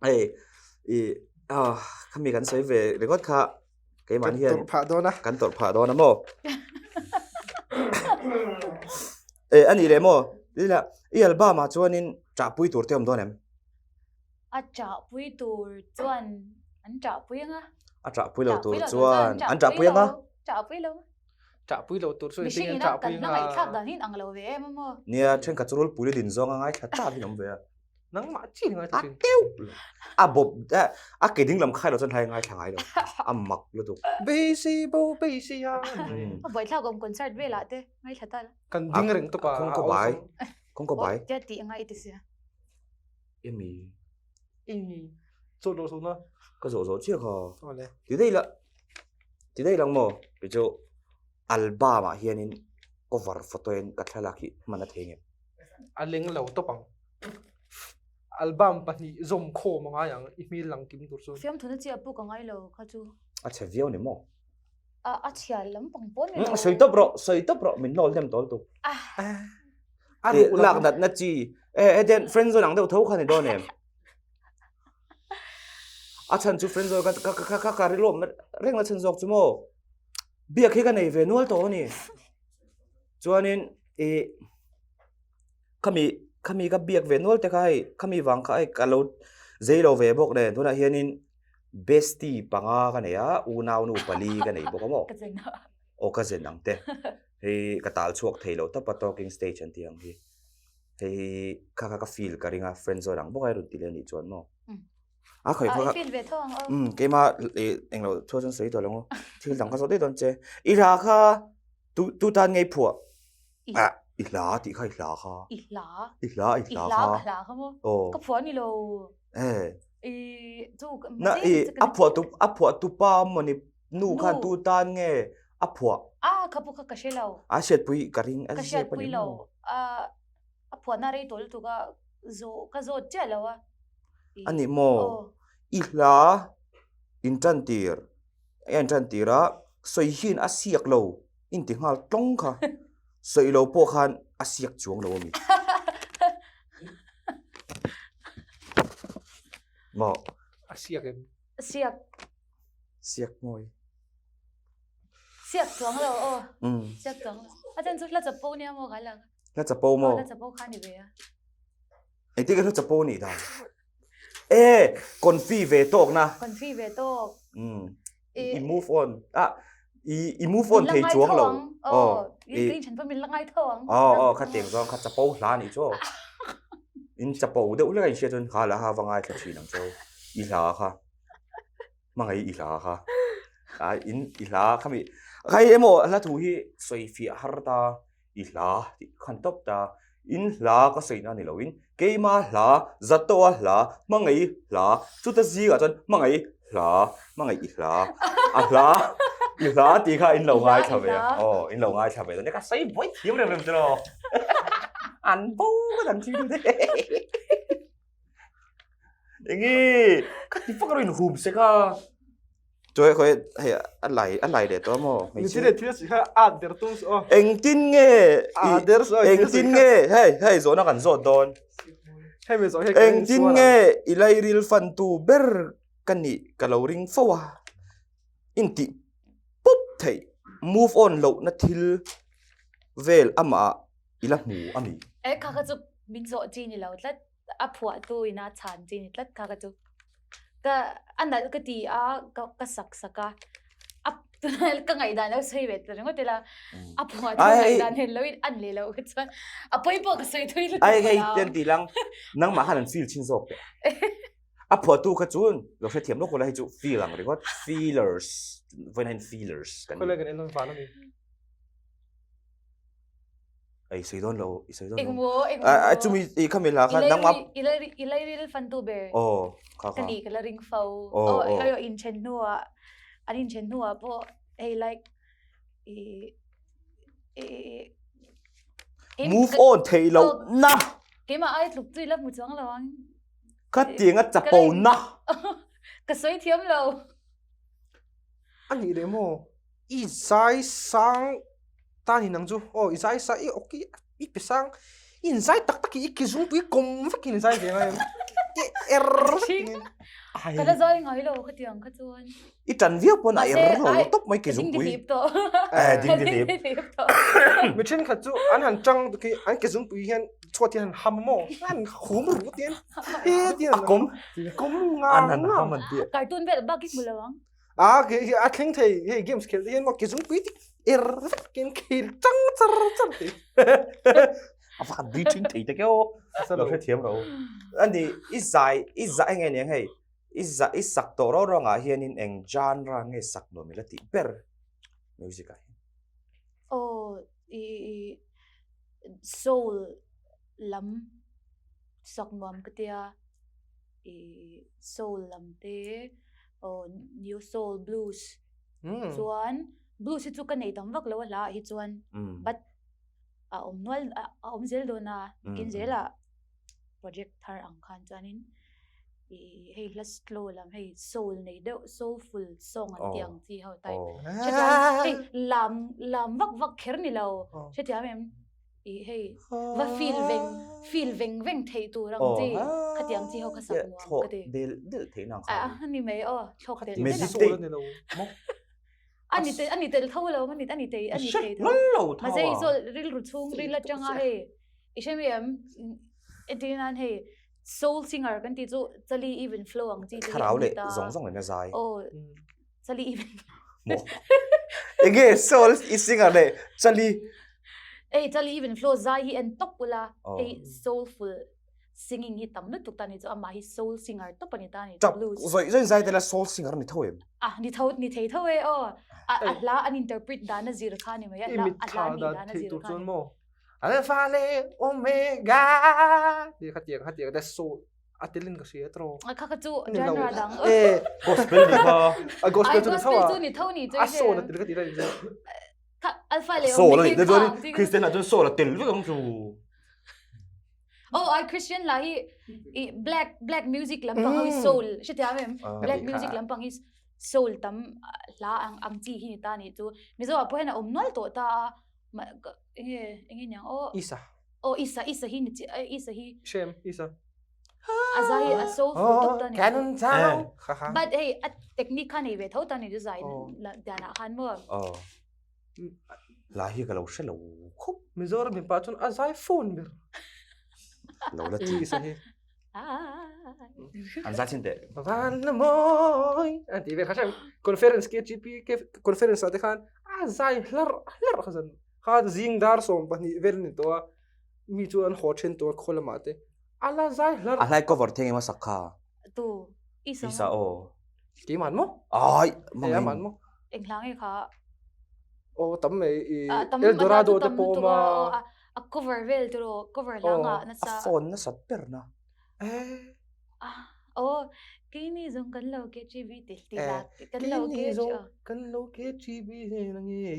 Speaker 2: Hei i ah khami kan sawi ve ringawt kha keimah hian
Speaker 1: kan tawrh phah dawn a
Speaker 2: kan tawrh phah dawn a maw e ani leh maw lila i album ah chuanin ṭahpui tur te awm dawn em
Speaker 3: a ṭahpui tur chuan an ṭahpui anga
Speaker 2: a ṭahpui lo tur chuan an ṭahpui anga
Speaker 3: ṭahpui lo
Speaker 1: ṭahpui lo tur chu
Speaker 3: mihring ina kan hmangaih thlak dan hin ang lo ve em a maw
Speaker 2: nia ṭhenkhat chu rulpui li din zawng a ngaithla ṭah hin awm ve a
Speaker 1: Nangmah chi ni ngaithla thin.
Speaker 2: A teuh lo. A bawp a ke ding lam khai lo chuan hlai ngaithla ngai lo. A mak lutuk.
Speaker 1: Beisei bo beisei a.
Speaker 3: A buaithlak awm concert velah te ngaithla ta la.
Speaker 1: Kan ding reng tawp a.
Speaker 2: Kawngka bai. Kawngka bai.
Speaker 3: Tia tih angai i ti sia.
Speaker 2: Emi.
Speaker 1: Emi. Zawh loh zawhna.
Speaker 2: Ka zawh zawh chiah kha.
Speaker 1: Awle.
Speaker 2: Ti daih la. Ti daih lang maw? Kei chu album ah hianin cover photo in ka thlalak hi hman a thei ngem.
Speaker 1: A leng lo tawp ang. Album pahnih zawm khawm a ngai ang i hmel lang kim tur chu.
Speaker 3: Fiamthuna chi a puk a ngai lo kha chu.
Speaker 2: A chhe viau ni maw?
Speaker 3: A a chhia lampang pawh ni lo.
Speaker 2: Sawi tawp rawh, sawi tawp rawh min hlawl hnem tawl tuk.
Speaker 1: A ruh
Speaker 2: lak natna chi e hetian friend zone ang deuh tho kha ni dawn em? A chhan chu friend zone ka ka ka ka ka rilawm reng la chhan zawk chu maw? Biak hi ka nei ve nual tawh a ni. Chuanin i khami khami ka biak ve nual te kha hei khami vang kha hei ka lo zei lo ve bawk nen tunah hianin bestie panga ka nei a unau nu pali ka nei bawk a maw aw ka zen ang te hei ka tal chhuak thei lo tawp a talking stage an tih ang hi hei kha kha ka feel ka ring a friend zone ang bawk a rawn ti leh a nih chuan maw a khawi
Speaker 3: kha feel ve tho ang aw
Speaker 2: um keima englo thu chuan sawi tawh lo ang thil dang kha zawh daih dawn che i hla kha tu tu tan ngei phuah Ah, i hla tih kha i hla kha.
Speaker 3: I hla.
Speaker 2: I hla i hla kha.
Speaker 3: I hla ka hla kha maw?
Speaker 2: Aw.
Speaker 3: Ka phuah ni lo.
Speaker 2: Eh.
Speaker 3: I chu
Speaker 2: Na i a phuah tu a phuah tu pa maw ni nu khan tu tan nge a phuah.
Speaker 3: Ah kha pawh kha ka hre lo.
Speaker 2: A hriatpui ka ring
Speaker 3: a
Speaker 2: Ka
Speaker 3: hriatpui lo. A a phuahna rei tawh lutuk a zawh ka zawt chiah lo a.
Speaker 2: A ni maw? I hla in tan tir a in tan tir a sawi hian a siak lo in ti nghal tlawng kha. Sawi lo pawh khan a siak chuang lo ami. Maw?
Speaker 1: A siak em?
Speaker 3: Siak.
Speaker 2: Siak mawi.
Speaker 3: Siak chuang lo aw. Siak chuang lo. A chan chu hla chapo nia maw ka lang.
Speaker 2: Hla chapo maw?
Speaker 3: Hla chapo kha ni ve a.
Speaker 2: Engtin ka hla chapo nih dan? E, confi ve tawk na.
Speaker 3: Confi ve tawk.
Speaker 2: I move on. Ah, i i move on thei chuang lo.
Speaker 3: Oh, i i chan pa min la ngai tho ang.
Speaker 2: Oh, oh, kha tiang zawng kha chapo hla ni chu. In chapo deuh hlek a in hria chuan kha la ha va ngai thla thin ang chu. I hla kha. Hmangaih i hla kha. A in i hla kha mi. Khai emaw hla thu hi sawi fiah har ta. I hla tih khan tawp ta. In hla ka sawi na ni loin keima hla, Zatoa hla, hmangaih hla, chuta zingah chuan hmangaih hla, hmangaih i hla, a hla, i hla tih kha in lo ngaithla ve a. Aw, in lo ngaithla ve dawn e. Ka sawi buai thiam rem rem tiraw. An bo ka dang thin te. Enge ka ti fak ro in hum sek a. Chuai khawi hei a lai a lai leh tawh maw
Speaker 1: hmeichhia. Ni thil si kha at der tum su aw.
Speaker 2: Engtin nge
Speaker 1: i der su
Speaker 2: engtin nge hei hei zawhna kan zawt dawn.
Speaker 1: Hei mi zawh hi
Speaker 2: Engtin nge i lairil fantu ber ka nih ka lo ring fo a. Intih pup theih move on lohna thil vel amah ah i la hmu a mi.
Speaker 3: E kha kha chu min zawh chi ni lo tlat. A phuahtu ina chhan chi ni tlat kha ka chu. Ka a nalh ka ti a ka ka sak sak a. A ka ngaihdan lo sawi ve ta ringawt ila. A phuahtu ngaihdan hen lo in an leh loh kha chuan a pawi pawh ka sawi thui lutuk
Speaker 2: Ai hei ten ti lang nangmah khan an feel chin zawk teh. A phuahtu kha chuan lo hrethiam lawk ula hei chu feel ang ringawt feelers vawiin hian feelers
Speaker 1: kan ni. Khawilai kan en dawn van ami.
Speaker 2: Ei sawi dawn lo, i sawi dawn lo.
Speaker 3: Engmaw, engmaw.
Speaker 2: A chumi i khami hla kha nangma
Speaker 3: I la i la ril fan tu ber.
Speaker 2: Aw, kha
Speaker 3: kha. Ka ni ka la ring fo.
Speaker 2: Aw, aw.
Speaker 3: Aw, in then hnuah an in then hnuah pawh hei like i i
Speaker 2: Move on thei lo na.
Speaker 3: Keimah ai tluk chu i la hmu chuang lo ang.
Speaker 2: Ka tiang a chapo na.
Speaker 3: Ka sawi thiam lo.
Speaker 1: A nih leh maw? I zai sang ta ni nang chu aw i zai sang i awki i pe sang i inzai tak tak i i ke zungpui kawm vek in i zai ve ngai em i er vek in
Speaker 3: Ka la zai ngai lo khatiang kha chuan.
Speaker 2: I tan viau pawn a er lo tawp mai ke zungpui.
Speaker 3: Ding di hlip tawh.
Speaker 2: Eh ding di hlip.
Speaker 1: Mi thenkhat chu an han tang khi an ke zungpui hian chhuat hian han ham maw an hum ru tian he tian
Speaker 2: a kawm
Speaker 1: kawm ngang
Speaker 2: an han ham an ti.
Speaker 3: Cartoon vel bak i hmu lo ang.
Speaker 1: A ke hi a thleng thei hei games khel te hian maw ke zungpui tik er vek in khel chang char char te.
Speaker 2: A va han dui thin thei tak e aw. Lo hrethiam ro. Ani i zai i zai nge niang hei i zai i sak tawh rau rau angah hianin eng genre nge sak nuam ila tih ber music ah hian.
Speaker 3: Aw i i soul lam sak nuam ka tia. I soul lam te aw neo soul blues chuan blues hi chu ka nei tam vak lo a hla ah hi chuan but a awm nual a awm zel dawn a kin zel ah project thar ang khan chuanin i hei hla slow lam hei soul nei deuh soulful song an tih ang chi ho type hetiang hei lam lam vak vak kher ni lo hetiang em I hei va feel veng feel veng veng theih tur ang chi khatiang chi ho kha sak nuam ka ti.
Speaker 2: Del del theih nang
Speaker 3: kha. A ni mai aw thlawk del
Speaker 2: del. Meditate
Speaker 1: ni lo
Speaker 2: maw.
Speaker 3: Ani te ani tel tho lo ani ani te ani thei
Speaker 2: tho. Lo tho.
Speaker 3: Mahse i zawl rilru chhung ril atanga hei i hre mi em entir nan hei soul singer kan tih chu chali even flow ang chi te hi
Speaker 2: Thlarau leh zawng zawng in a zai.
Speaker 3: Aw Chali even.
Speaker 2: Mo. Enge soul i singer le chali.
Speaker 3: Ei chali even flow zai hi en top ula. Ei soulful singing hi tam lutuk ta ni chu amah hi soul singer top ani ta ni
Speaker 2: blues. Zoi zoi zai tela soul singer ni tho em.
Speaker 3: Ah ni tho ni thei tho e o. A a hla an interpret dan a zir kha ni mai a hla a hla ni dan a zir kha ni.
Speaker 1: Mo. Alpha le omega. Ti khatiang khatiang da soul a telin ka hria tro.
Speaker 3: A kha kha chu genre dang.
Speaker 1: Eh
Speaker 2: gospel ni kha.
Speaker 1: A gospel chu ni tho
Speaker 3: a. Gospel chu ni tho ni
Speaker 1: chu. A soul a tel ka ti lai chu.
Speaker 3: Kha alpha le
Speaker 2: soul ni chuan Christian ah chuan soul a tel vek ang chu.
Speaker 3: Oh ai Christian la hi i black black music lampang hi soul hrethiam em black music lampang hi soul tam hla ang ang chi hi ni ta ni chu. Mizo ah pawh hian a awm nual tawh ta a. Ma enge enge niang aw.
Speaker 1: Isa.
Speaker 3: Oh Isa Isa hi ni chi Isa hi.
Speaker 1: Shem Isa.
Speaker 3: A zai a soulful top ta ni.
Speaker 1: Canon chao. Kha kha.
Speaker 3: But hey a technique kha nei ve tho ta ni chu zai dan ah khan maw.
Speaker 2: Oh. La hi ka lo hre lo khawp.
Speaker 1: Mizoram mipa chuan a zai phone ber.
Speaker 2: Lo la ti.
Speaker 1: Isa hi.
Speaker 2: An zai chin teh.
Speaker 1: Van la mawi. An ti ve kha hre. Conference KGP conference ah te khan a zai hlar hlar kha zan. Kha zing dar 12 vel ni tawh a. Mi chu an haw then tawh a khaw lamah te. A la zai hlar.
Speaker 2: A hlai cover theng emaw sak kha.
Speaker 3: Tu Isa.
Speaker 2: Isa aw.
Speaker 1: Keiman maw?
Speaker 2: Ai,
Speaker 1: mang in. Man maw?
Speaker 3: Eng hla nge kha?
Speaker 1: Aw tam mai i El Dorado te pawh awm a.
Speaker 3: A cover vel tiraw, cover hla nga nasa.
Speaker 2: A phone nasat ber na.
Speaker 1: Eh.
Speaker 3: Aw, keini zawng kan lo KGB ti ti la. Kan lo
Speaker 1: KGB. Keini zawng kan lo KGB na nge.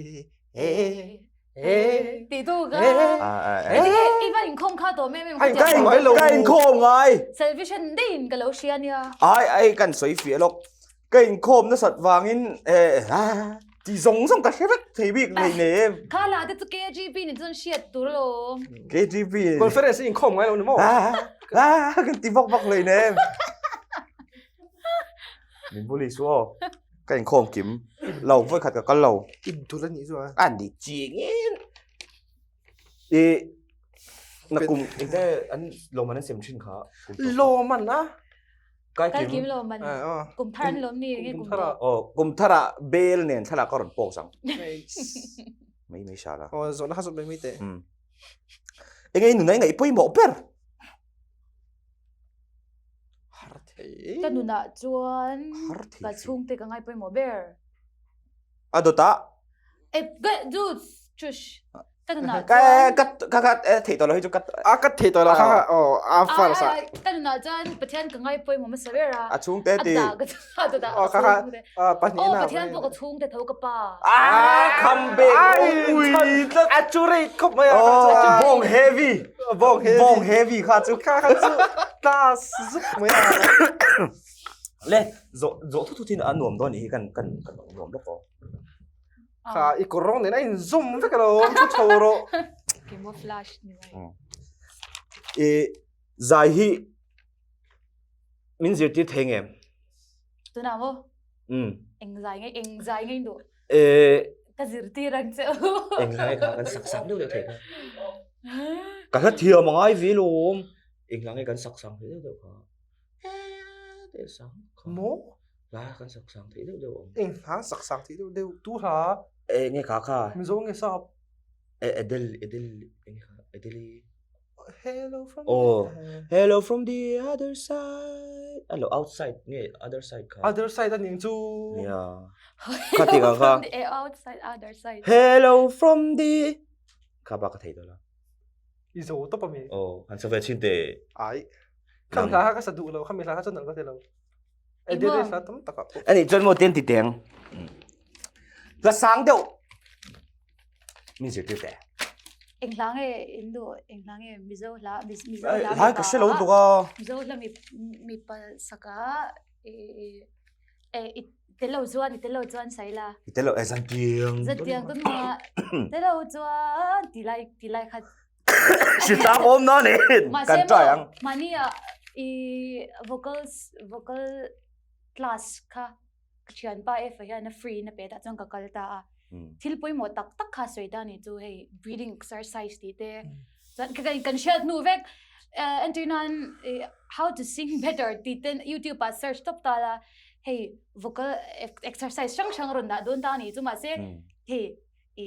Speaker 1: Eh. Eh.
Speaker 3: Ti tu ka. Eh. I va inkhawm kha tawh mem em.
Speaker 1: Ai ka ngai lo.
Speaker 2: Ka inkhawm ngai.
Speaker 3: Salvation deiin ka lo hria nia.
Speaker 2: Ai ai kan sawi fiah lawk. Ka inkhawm nasat vangin eh ti zawng zawng ka hre vek thei bik nei nei em.
Speaker 3: Kha la te chu KGB ni chuan hriat tur lo.
Speaker 2: KGB.
Speaker 1: Conference inkhawm ngai lo ni maw?
Speaker 2: Ah kan ti vak vak hlei nem. Min bully su aw. Ka inkhawm kim lo vawi khat ka kal lo.
Speaker 1: In dul a nih chu a.
Speaker 2: A ni chingin. I na kum engte an lawmman an sem thin kha.
Speaker 1: Lawmman a?
Speaker 2: Kai
Speaker 3: kim. Kai kim lawmman. Kum thar an lawm ni nge kum
Speaker 1: thar.
Speaker 2: Oh kum thar ah bel nen thlalak ka rawn post ang. Mai mai sha la.
Speaker 1: Oh zawhna kha zawh mai mai teh.
Speaker 2: Enge i nuna i ngaih pawimawh ber?
Speaker 1: Har thei.
Speaker 3: Ka nunah chuan ka chhungte ka ngai pawimawh ber.
Speaker 2: A dawtah.
Speaker 3: E ka dude shush. Ka nunah chuan
Speaker 2: ka ka ka thei tawh lo hi chu ka
Speaker 1: a ka thei tawh lo kha kha aw a first
Speaker 3: a. Ka nunah chuan Pathian ka ngai pawimawh hmasa ber a.
Speaker 2: A chhungte ti.
Speaker 3: A dawtah a dawtah
Speaker 1: ka kha pahnih
Speaker 3: na. Aw Pathian pawh ka chhungte tho ka pa.
Speaker 2: Ah come back ui tlat.
Speaker 1: Accurate khawp mai a.
Speaker 2: Bawng heavy.
Speaker 1: Bawng heavy.
Speaker 2: Bawng heavy kha chu.
Speaker 1: Kha kha chu class zuk mai a.
Speaker 2: Le zawh zawh thu thu thin a nuam dawn nih hi kan kan kan nuam lawk aw.
Speaker 1: Kha i kawr rawng nen a inzawm vek alawm thu chho rawh.
Speaker 3: Camouflage ni mai.
Speaker 2: I zai hi min zirtir thei ngem?
Speaker 3: Tunah maw?
Speaker 2: Um.
Speaker 3: Eng zai nge eng zai nge duh?
Speaker 2: Eh.
Speaker 3: Ka zirtir ang che u.
Speaker 2: Eng zai kha kan sak sak deuh deuh thei kha. Ka hla thiam a ngai ve lawm. Eng hla nge kan sak sang thei deuh deuh kha. Eh, sang kha.
Speaker 1: Maw?
Speaker 2: Hla kan sak sang thei deuh deuh awm.
Speaker 1: Eng hla sak sang thei deuh deuh tu hla?
Speaker 2: Eh, nge kha kha.
Speaker 1: Mizo nge sap?
Speaker 2: Eh, Adele, Adele, eng kha, Adele.
Speaker 1: Hello from
Speaker 2: oh, hello from the other side. Hello outside nge other side kha.
Speaker 1: Other side aning chu.
Speaker 2: Yeah. Kha ti ka kha.
Speaker 3: The outside other side.
Speaker 2: Hello from the kha ba ka thei to la.
Speaker 1: I zo top ami.
Speaker 2: Oh, han sa ve chin te.
Speaker 1: Ai. Kham hla ka sa duh lo, khami hla kha chu nal ka ti lo. Edit hla tam tak ah.
Speaker 2: Ani chuan mo ten ti teng. Hla sang deuh. Min zirtir teh.
Speaker 3: Eng hla nge in duh? Eng hla nge Mizo hla Mizo hla
Speaker 2: Lai ka hre lo tuk a.
Speaker 3: Mizo hla mi mipa saka i i tel lo chuan i tel lo chuan sai la.
Speaker 2: I tel lo e zantiang.
Speaker 3: Zantiang tun ma tel lo chuan ti lai ti lai kha.
Speaker 2: Hritlang awm na nen kan try ang.
Speaker 3: Mahni ah i vocals vocal class kha ka thianpa F-a hian a free in a pe tah chuan ka kal ta a. Thil pawimawh tak tak kha sawi ta ni chu hei breathing exercise tih te chuan ka kan hriat hnu vek entir nan how to sing better tih ten youtube ah search tawp ta la hei vocal exercise hrang hrang a rawn dah dawn ta ni chu mahse hei i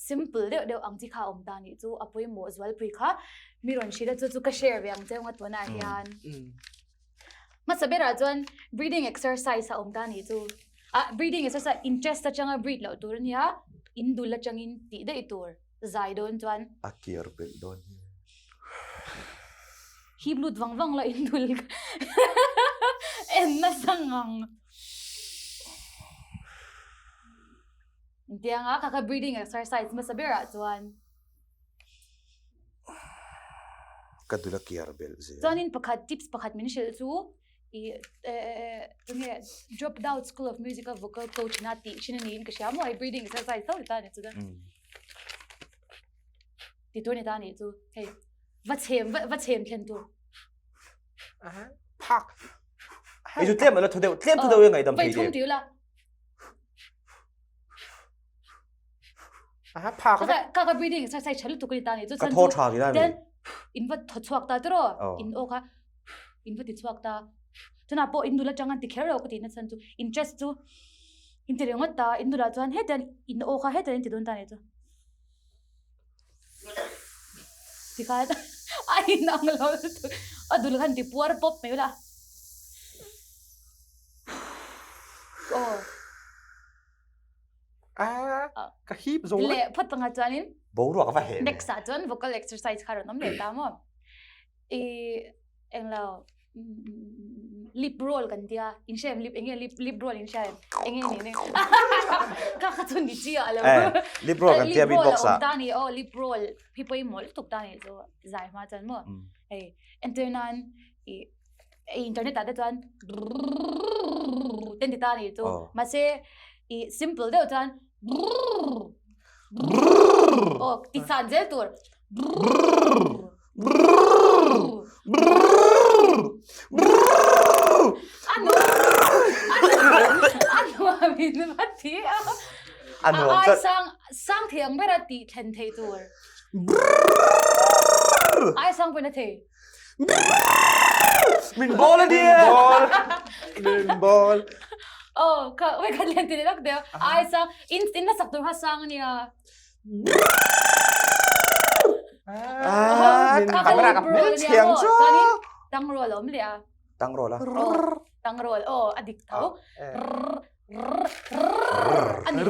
Speaker 3: simple deuh deuh ang chi kha awm ta ni chu a pawimawh zualpui kha mi rawn hrilh a chu chu ka share ve ang che anga tunah hian. Hmasa berah chuan breathing exercise a awm ta nih chu. Ah, breathing exercise in chest atanga breathe loh tur a nia, in dul atangin tih daih tur zai dawn chuan.
Speaker 2: A kiar belh dawn hi.
Speaker 3: Hip lut vang vang la in dul en nasa ngang. Intianga kha kha breathing exercise hmasa berah chuan.
Speaker 2: Ka dul a kiar belh zel.
Speaker 3: Chuanin pakhat tips pakhat min hrilh chu i tunge drop down school of music a vocal coach na tih thin a niin ka hria maw hei breathing exercise tho ta ni chu da. Ti tur ni ta nih chu. Hei va chhem va va chhem thlen tur.
Speaker 1: Phak.
Speaker 2: Hei chu tlem ala thu deuh tlem thu deuh e ngaihdam
Speaker 3: thei. Vai thum ti ula.
Speaker 1: Aha phak.
Speaker 3: Ka ka ka breathing exercise tha lutuk ni ta nih chu.
Speaker 2: Ka thaw tha ti lai.
Speaker 3: Then in va thaw chhuak ta tiro. In aw kha in va ti chhuak ta. Chuna pawh in nula tang an ti kher lo ka ti na chhan chu in chest chu in ti ringawt ta in nula chuan hetian in aw kha hetian in ti dawn ta nih chu. Tikhan a inang lo lutuk a dul khan ti puar pawp mai ula. Aw.
Speaker 1: Ah, ka hip zo.
Speaker 3: Leh phawt panga chuanin.
Speaker 2: Boruak a va heh.
Speaker 3: Next ah chuan vocal exercise kha rawn awm leh ta maw. I englo lip roll kan tia in hria em lip enge lip lip roll in hria em enge ni ne ka kha chu ni chi a lo
Speaker 2: eh lip roll kan tia beatbox
Speaker 3: a ta ni o lip roll hi poi mol tuk ta ni chu zai ma chan mo hei enter nan i internet ta te chuan ten ti ta ni chu ma se i simple deuh chuan oh ti san zel tur
Speaker 2: A nuam chat.
Speaker 3: Sang sang thei ang bera tih thlen thei tur. Ai sang pawhin a thei.
Speaker 2: Min ball a nia.
Speaker 1: Min ball.
Speaker 3: Oh, ka wait ka lian ti lak deuh. Ai sang in in la sak tur kha sang ania.
Speaker 2: Ah, camera ka hmel thiang chu.
Speaker 3: Tang roll awm leh a.
Speaker 2: Tang roll a.
Speaker 3: Tang roll. Oh, a dik tho. Ani.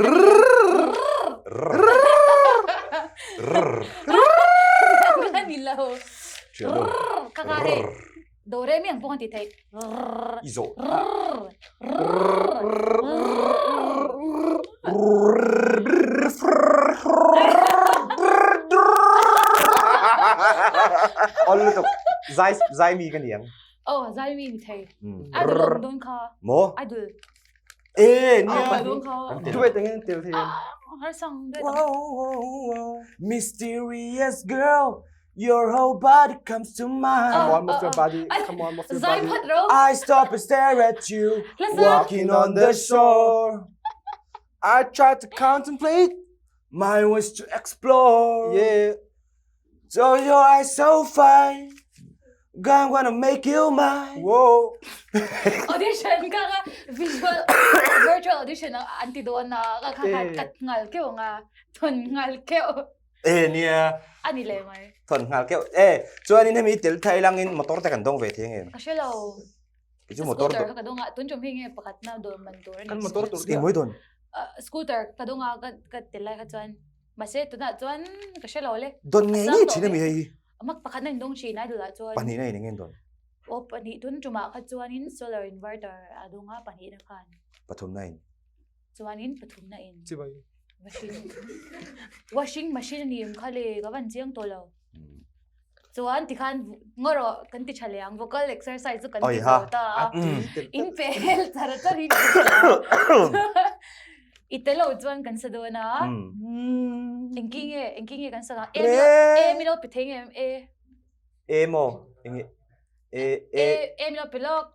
Speaker 3: Ani lo. Ka ka hei. Do re mi ang pawh kan ti thei.
Speaker 2: I zawh. Ol lutuk. Zai zai mi ka niang.
Speaker 3: Oh, zai mi ni thei. Idol om don kha.
Speaker 2: Mo?
Speaker 3: Idol.
Speaker 2: Eh, nia.
Speaker 3: Don kha.
Speaker 1: Duet engin tel thei.
Speaker 3: Har sang duet.
Speaker 2: Mysterious girl. Your whole body comes to mind.
Speaker 1: Come on, move your body. Come on, move your body.
Speaker 2: I stop and stare at you, walking on the shore.
Speaker 1: I try to contemplate.
Speaker 2: My wish to explore.
Speaker 1: Yeah.
Speaker 2: So your eyes so fine. I'm gonna make you mine.
Speaker 1: Whoa.
Speaker 3: Audition ka ka visual virtual audition ang anti doon na kakakat ngal kyo nga ton ngal kyo.
Speaker 2: E nia.
Speaker 3: A ni leh mai.
Speaker 2: Thawn nghal keuh. E chuanin hemi tel thai langin motor te kan dawng ve thei ang em?
Speaker 3: Ka hre lo.
Speaker 2: Kei chu motor
Speaker 3: Scooter kha ka dawng a, tun tum hi nge pakhat na dawn man tur a ni.
Speaker 1: Kan motor tur
Speaker 2: Eng mawi dawn?
Speaker 3: Scooter ka dawng a ka ka tel lai kha chuan mahse tunah chuan ka hre lo le.
Speaker 2: Dawn ngei ngei thin a mi hei hi?
Speaker 3: Mak pakhat na in dawng thin idol ah chuan.
Speaker 2: Pahnihna in eng nge in dawn?
Speaker 3: Aw pahnih tun tumah kha chuanin solar inverter a dawng a pahnihna khan.
Speaker 2: Pathumna in.
Speaker 3: Chuanin pathumna in.
Speaker 1: Chibai.
Speaker 3: Washing washing machine ani em kha le ka van chiang tawh lo. Chuan tikhan ngaw rawh kan ti tha leh ang vocal exercise chu kan ti zo ta a. In pe hel char char hi i tel lo chuan kan sa dawn a. Engki nge engki nge kan sa a. E mi lo pe thei nge em e.
Speaker 2: E maw enge e e
Speaker 3: e mi lo pe lawk.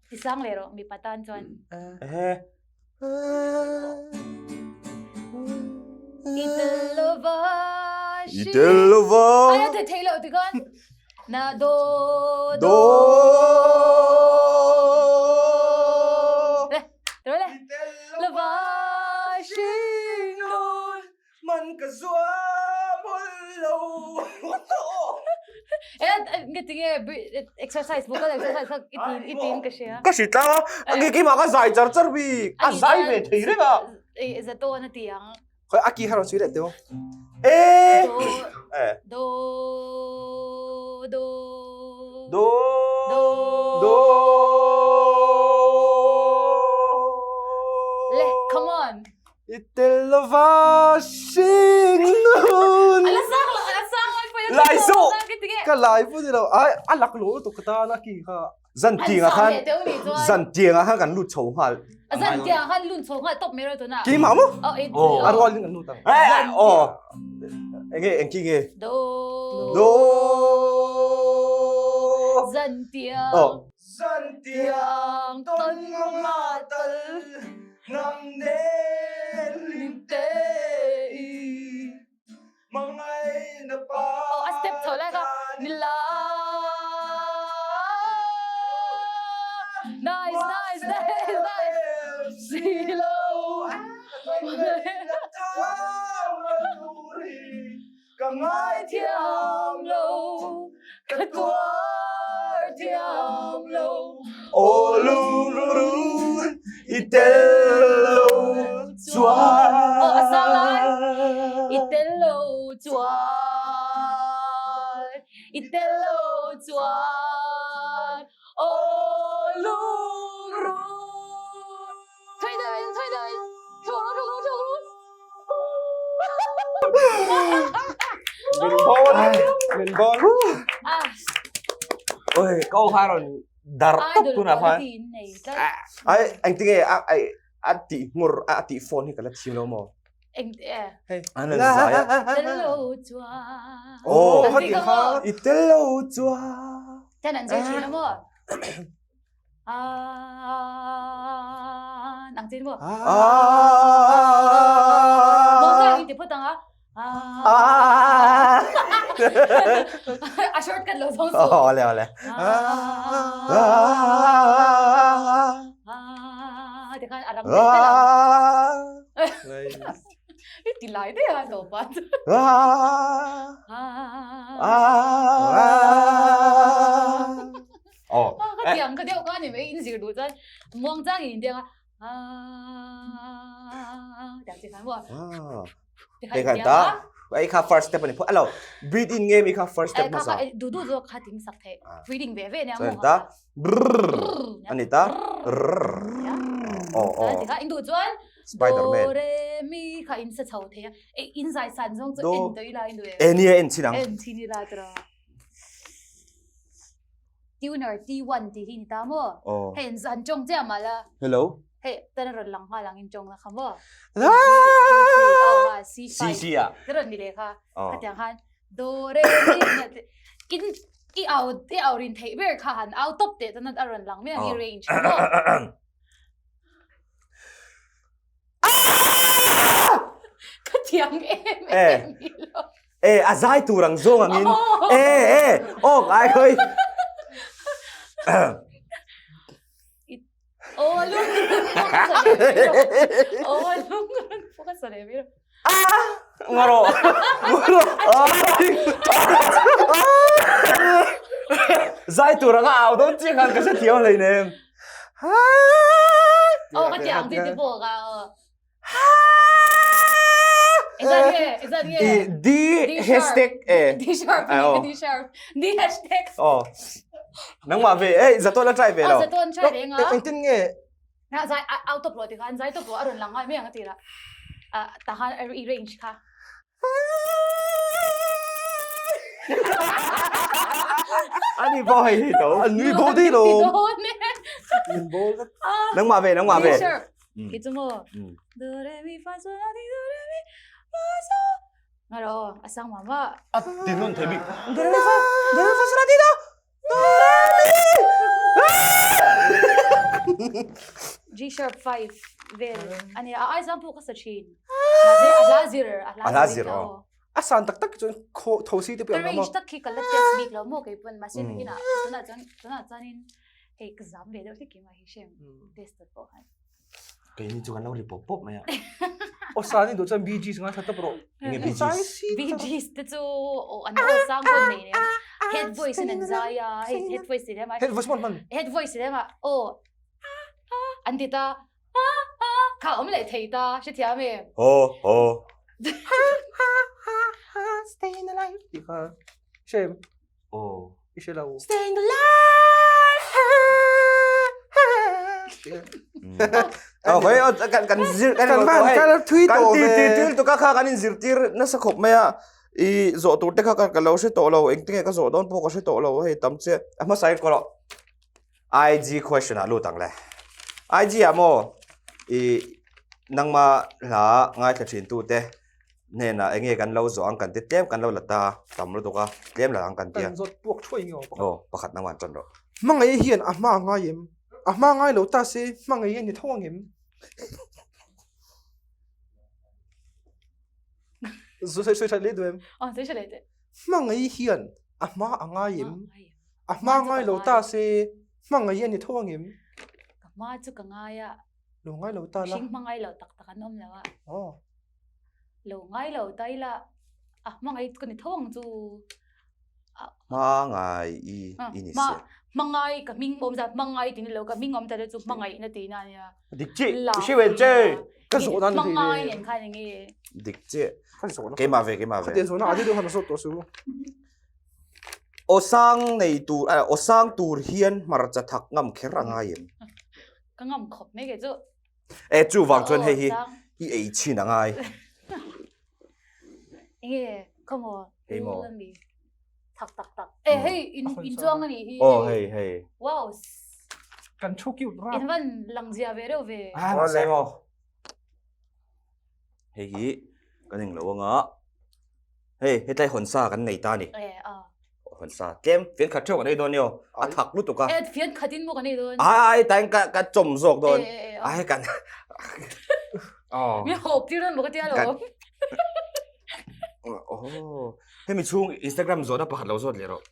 Speaker 3: Ti sang leh rawh mipa tan chuan.
Speaker 2: Ehe.
Speaker 3: I tel lova
Speaker 2: I tel lova.
Speaker 3: Ai a thei loh ti khan. Na do
Speaker 2: do.
Speaker 3: Le, le. Lova hring nun.
Speaker 2: Man ka zuam hawlh lo.
Speaker 3: Eh, nge tinge exercise vocal exercise kha i tin i tin ka hria.
Speaker 2: Ka hri tlang a, nge keimah ka zai char char bik. A zai ve thei reng a.
Speaker 3: Eh, zato na ti ang.
Speaker 1: Khoi a ki kha rawn sui leh teu.
Speaker 2: Eh.
Speaker 3: Do do
Speaker 2: do
Speaker 3: do
Speaker 2: do
Speaker 3: Le, come on.
Speaker 1: I tel lova hring nun.
Speaker 3: A la sang lo, a la sang lo.
Speaker 2: Lai zawh.
Speaker 1: Ka lai pawh ni lo. Ai, a lak lo lutuk ka tan a ki kha.
Speaker 2: Zan tiang ah khan zan tiang ah khan kan lut chho nghal.
Speaker 3: Zan tiang khan lut chho nghal top mai ro tuna.
Speaker 1: Keimah maw?
Speaker 2: Oh.
Speaker 1: A rual in kan lut ang.
Speaker 2: Eh, oh. Enge engki nge?
Speaker 3: Do.
Speaker 2: Do.
Speaker 3: Zan tiang.
Speaker 2: Oh. Zan tiang ton nga tal nang nen lim te i.
Speaker 3: Oh, a step chho lai kha nila. Nice, nice, nice, nice. Silo.
Speaker 2: Ka ngai
Speaker 3: thiam lo, ka tuar thiam lo.
Speaker 2: Aw lungru i tel lo chuan.
Speaker 3: Aw a sang lai. I tel lo chuan. I tel lo chuan. Aw lungru. Thui deuh in, thui deuh in. Thuk ru, thuk ru, thuk ru.
Speaker 1: Min bawl, min bawl.
Speaker 3: Ah.
Speaker 2: Oi, kau kha rawn dar tawp tunah khan. Ai, engtinge a ai a tih hmur a tih phone hi ka la thiam lo maw?
Speaker 3: Eng e.
Speaker 1: Hei.
Speaker 2: An an zai a.
Speaker 3: Tel lo chuan.
Speaker 2: Oh,
Speaker 1: hati kha.
Speaker 2: I tel lo chuan.
Speaker 3: Ten an zai thin maw? Ang chin maw? Mo ta in ti phot anga. A shortcut lo zawng su.
Speaker 2: Oh, ole ole.
Speaker 3: Ti khan a rang tel tel ang. I ti lai deuh a tawp a.
Speaker 2: Oh.
Speaker 3: Ka tiang ka deuh ka ni mai in zir duh chuan muang chang in tiang a. Tiang chi khan maw.
Speaker 2: Hei khan ta. Ai kha first step ani pho. Alo, breathe in nge mi kha first step
Speaker 3: hmasa. Kha du du zawk kha ting sak thei. Breathing ve ve nia mo.
Speaker 2: Ta. Brrr. Ani ta. Oh oh.
Speaker 3: Ti kha in du chuan
Speaker 2: Spider-Man.
Speaker 3: Do re mi kha in sa chho thei a. E in zai san zawng chu en toi la in du e.
Speaker 2: E nia en chin ang.
Speaker 3: En chin ila tra. Tuner T1 tih hi ni ta maw?
Speaker 2: Aw.
Speaker 3: Hei an an tawng chiah mah la.
Speaker 2: Hello.
Speaker 3: Hei tan a rawn lang nghal ang in tawng la kha maw?
Speaker 2: Ah!
Speaker 3: C
Speaker 2: C C ah.
Speaker 3: Ka rawn ni leh kha.
Speaker 2: Aw.
Speaker 3: Khatiang khan do re mi in i au i au rin theih ber kha han au tawp teh chuan a rawn lang mai ang i range kha maw? Ka thiang em em ni lo.
Speaker 2: E a zai tur ang zawng angin. E e aw ngai khoi.
Speaker 3: Aw lung. Aw lung. Focus sa le mi.
Speaker 2: Ngaro. Ngaro. Zai tur anga au dawn chiang khan ka hre thiam hlei nem.
Speaker 3: Aw ka tiang ti ti pawh ka aw. Engzat nge? Engzat nge?
Speaker 2: I D hashtag e.
Speaker 3: D sharp. D sharp. D hashtag.
Speaker 2: Aw. Nangmah ve ei zato la try ve lo.
Speaker 3: Aw zato an try reng a.
Speaker 1: Engtin nge?
Speaker 3: Na zai au top lo ti khan zai top lo a rawn lang ngai mai ang a ti la. Tahan i range kha.
Speaker 2: Ani pawh hei hei tho.
Speaker 1: An nui bo dei lo.
Speaker 2: Nangmah ve, nangmah ve.
Speaker 3: Khi chu maw. Do re mi fa sol la ti do re mi fa sol. Nga ro, a sang ma ma.
Speaker 2: A ti nun thei bik.
Speaker 1: Do re mi fa, do re mi fa sol la ti do. Do re mi.
Speaker 3: G sharp 5 vel. Ani a ai zang pawh ka sa thin. Mahse a hla zir, a hla zir.
Speaker 1: A san tak tak chuan kho tho si te pawh
Speaker 3: Ka range tak khi ka la test bik lo maw kei pawn mahse nakinah tunah chuan tunah chuanin hei ka zam ve deuh hlek i mah hi hrem test ta pawh khan.
Speaker 2: Keini chu kan lo ri pawp pawp mai a.
Speaker 1: Aw san i duh chuan Bee Gees ngaithla tawp rawh.
Speaker 2: Enge Bee Gees?
Speaker 3: Bee Gees te chu aw an aw sang pawn nei nen head voice in an zai a hei head voice ti lem a
Speaker 1: Head voice pawn hman.
Speaker 3: Head voice ti lem a aw an ti ta kha awm leh thei ta hrethiam em?
Speaker 2: Ho ho.
Speaker 1: Staying alive tih kha hrem.
Speaker 2: Aw.
Speaker 1: I hre lo.
Speaker 2: Staying alive. Oh, hoi kan kan zir kan
Speaker 1: kan van kan thui
Speaker 2: kan
Speaker 1: tawh
Speaker 2: ti
Speaker 1: ve.
Speaker 2: ti til tu ka kha kan in zirtir nasa khawp mai a. I zawh tur te kha ka lo hre tawh lo engtinge ka zawh dawn pawh ka hre tawh lo hei tam che a hmasa in kawh lo. IG question ah lut ang le. IG ah maw i nangma hla ngaithla thin tu te hnenah enge kan lo zawh ang kan ti tlem kan lo la ta tam lutuk a tlem la ang kan tia.
Speaker 1: Kan zawt puak thuai nge aw
Speaker 2: pakhat. Aw pakhat nangman tan rawh.
Speaker 1: Hmangaih hian a hma ngai em? A hma ngai lo ta se hmangaih a ni tho ang em? Zu sawi sawi that leh duh em?
Speaker 3: Aw sawi tha leh teh.
Speaker 1: Hmangaih hian a hma a ngai em? A hma ngai lo ta se hmangaih a ni tho ang em?
Speaker 3: Ka hma chu ka ngai a.
Speaker 1: Lo ngai lo ta la.
Speaker 3: Mihring hmangaih lo tak tak an awm lo a.
Speaker 1: Aw.
Speaker 3: Lo ngai lo ta ila a hmangaih ka ni tho ang chu.
Speaker 2: Hmangai i i ni se.
Speaker 3: Hmangai ka hming awm zat hmangai tih ni lo ka hming awm ta chu hmangaih na tih na nia.
Speaker 2: Dik chi hri wen che.
Speaker 1: Ka zawh nan
Speaker 3: hmangai nen khan enge.
Speaker 2: Dik chi. Keimah ve keimah ve.
Speaker 1: Khatiang zawhna adi deuh khan a zawt tawh su.
Speaker 2: Awsang nei tur awsang tur hian hmarcha thak ngam kher a ngai em?
Speaker 3: Ka ngam khawp mai kei chu.
Speaker 2: E chuvang chuan hei hi i ei chhin a ngai.
Speaker 3: Enge khawmaw
Speaker 2: Hei maw.
Speaker 3: Ami thak tak tak. E hei in in chuang ani hi.
Speaker 2: Oh hei hei.
Speaker 3: Wow.
Speaker 1: Kan thu cute ra.
Speaker 3: In van lang zia ve reuh ve.
Speaker 2: Ah mahse maw. Hei hi kan eng lo anga. Hei hetlai hawn sa kan nei ta ni.
Speaker 3: E a.
Speaker 2: Hawn sa tlem fian khat theuh kan ei dawn nio. A thak lutuk a.
Speaker 3: E fian khat in maw kan ei dawn.
Speaker 2: Ai ai tain ka ka chawm zawk dawn.
Speaker 3: E e e.
Speaker 2: Ai kan Oh.
Speaker 3: Mi hawp tir dawn maw ka tia lo.
Speaker 2: Oh. Hemi chhung Instagram zawhna pakhat lo zawt leh rawh.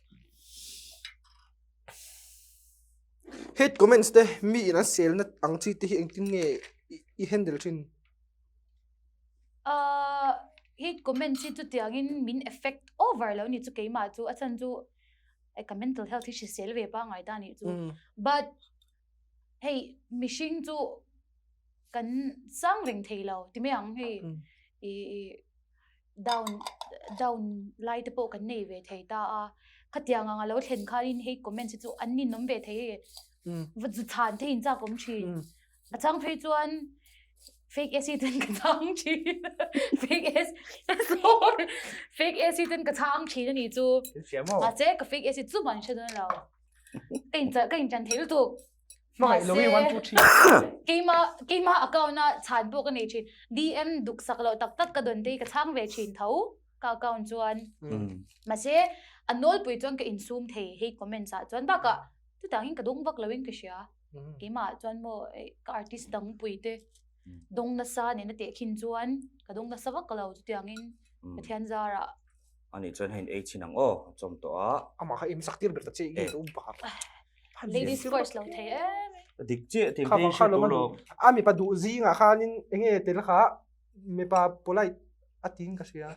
Speaker 1: Hate comments te mi in an selna ang chi te hi engtin nge i handle thin?
Speaker 3: Uh, hate comments hi chutiangin min affect over lo ni chu keimah chu a chhan chu eh, ka mental health hi hrisel ve pangai ta ni chu.
Speaker 1: Mm.
Speaker 3: But hei mihring chu kan sang reng thei lo ti mai ang hei
Speaker 1: Mm.
Speaker 3: i i down down lai te pawh kan nei ve thei ta a khatiang anga lo thlen khanin hei comments hi chu an ninawm ve thei hei
Speaker 1: Mm.
Speaker 3: va zu chhan te in chak awm thin.
Speaker 1: Mm.
Speaker 3: A chang phei chuan fake AC ten ka chang thin. Fake AC sorry fake AC ten ka chang thin ani chu. Mahse ka fake AC chu man hre dawn lo. Ka in ka in chan thei lutuk.
Speaker 1: Hmangaih lo i 1 2 3.
Speaker 3: Keima keima account a chhan pawh ka nei thin. DM duk sak loh tak tak ka dawn te hi ka chhang ve thin tho ka account chuan. Mahse a nawlpui chuan ka insum thei hei comments ah chuan bakah chutangin ka dawng vak loin ka hria. Keimah chuan maw ka artist dang pui te dawng nasa nena tehkhin chuan ka dawng nasa vak lo chutiangin Pathian zarah.
Speaker 2: Ani chuan hei ei chhin ang aw a chawm tawh a.
Speaker 1: Amah kha im sak tir ber ta che i ka um pakhat.
Speaker 3: Ladies first lo thei em.
Speaker 2: Dik chiah thil te hre tur lo.
Speaker 1: A mipa duh zingah khanin enge tel kha mipa polite a tiin ka hria.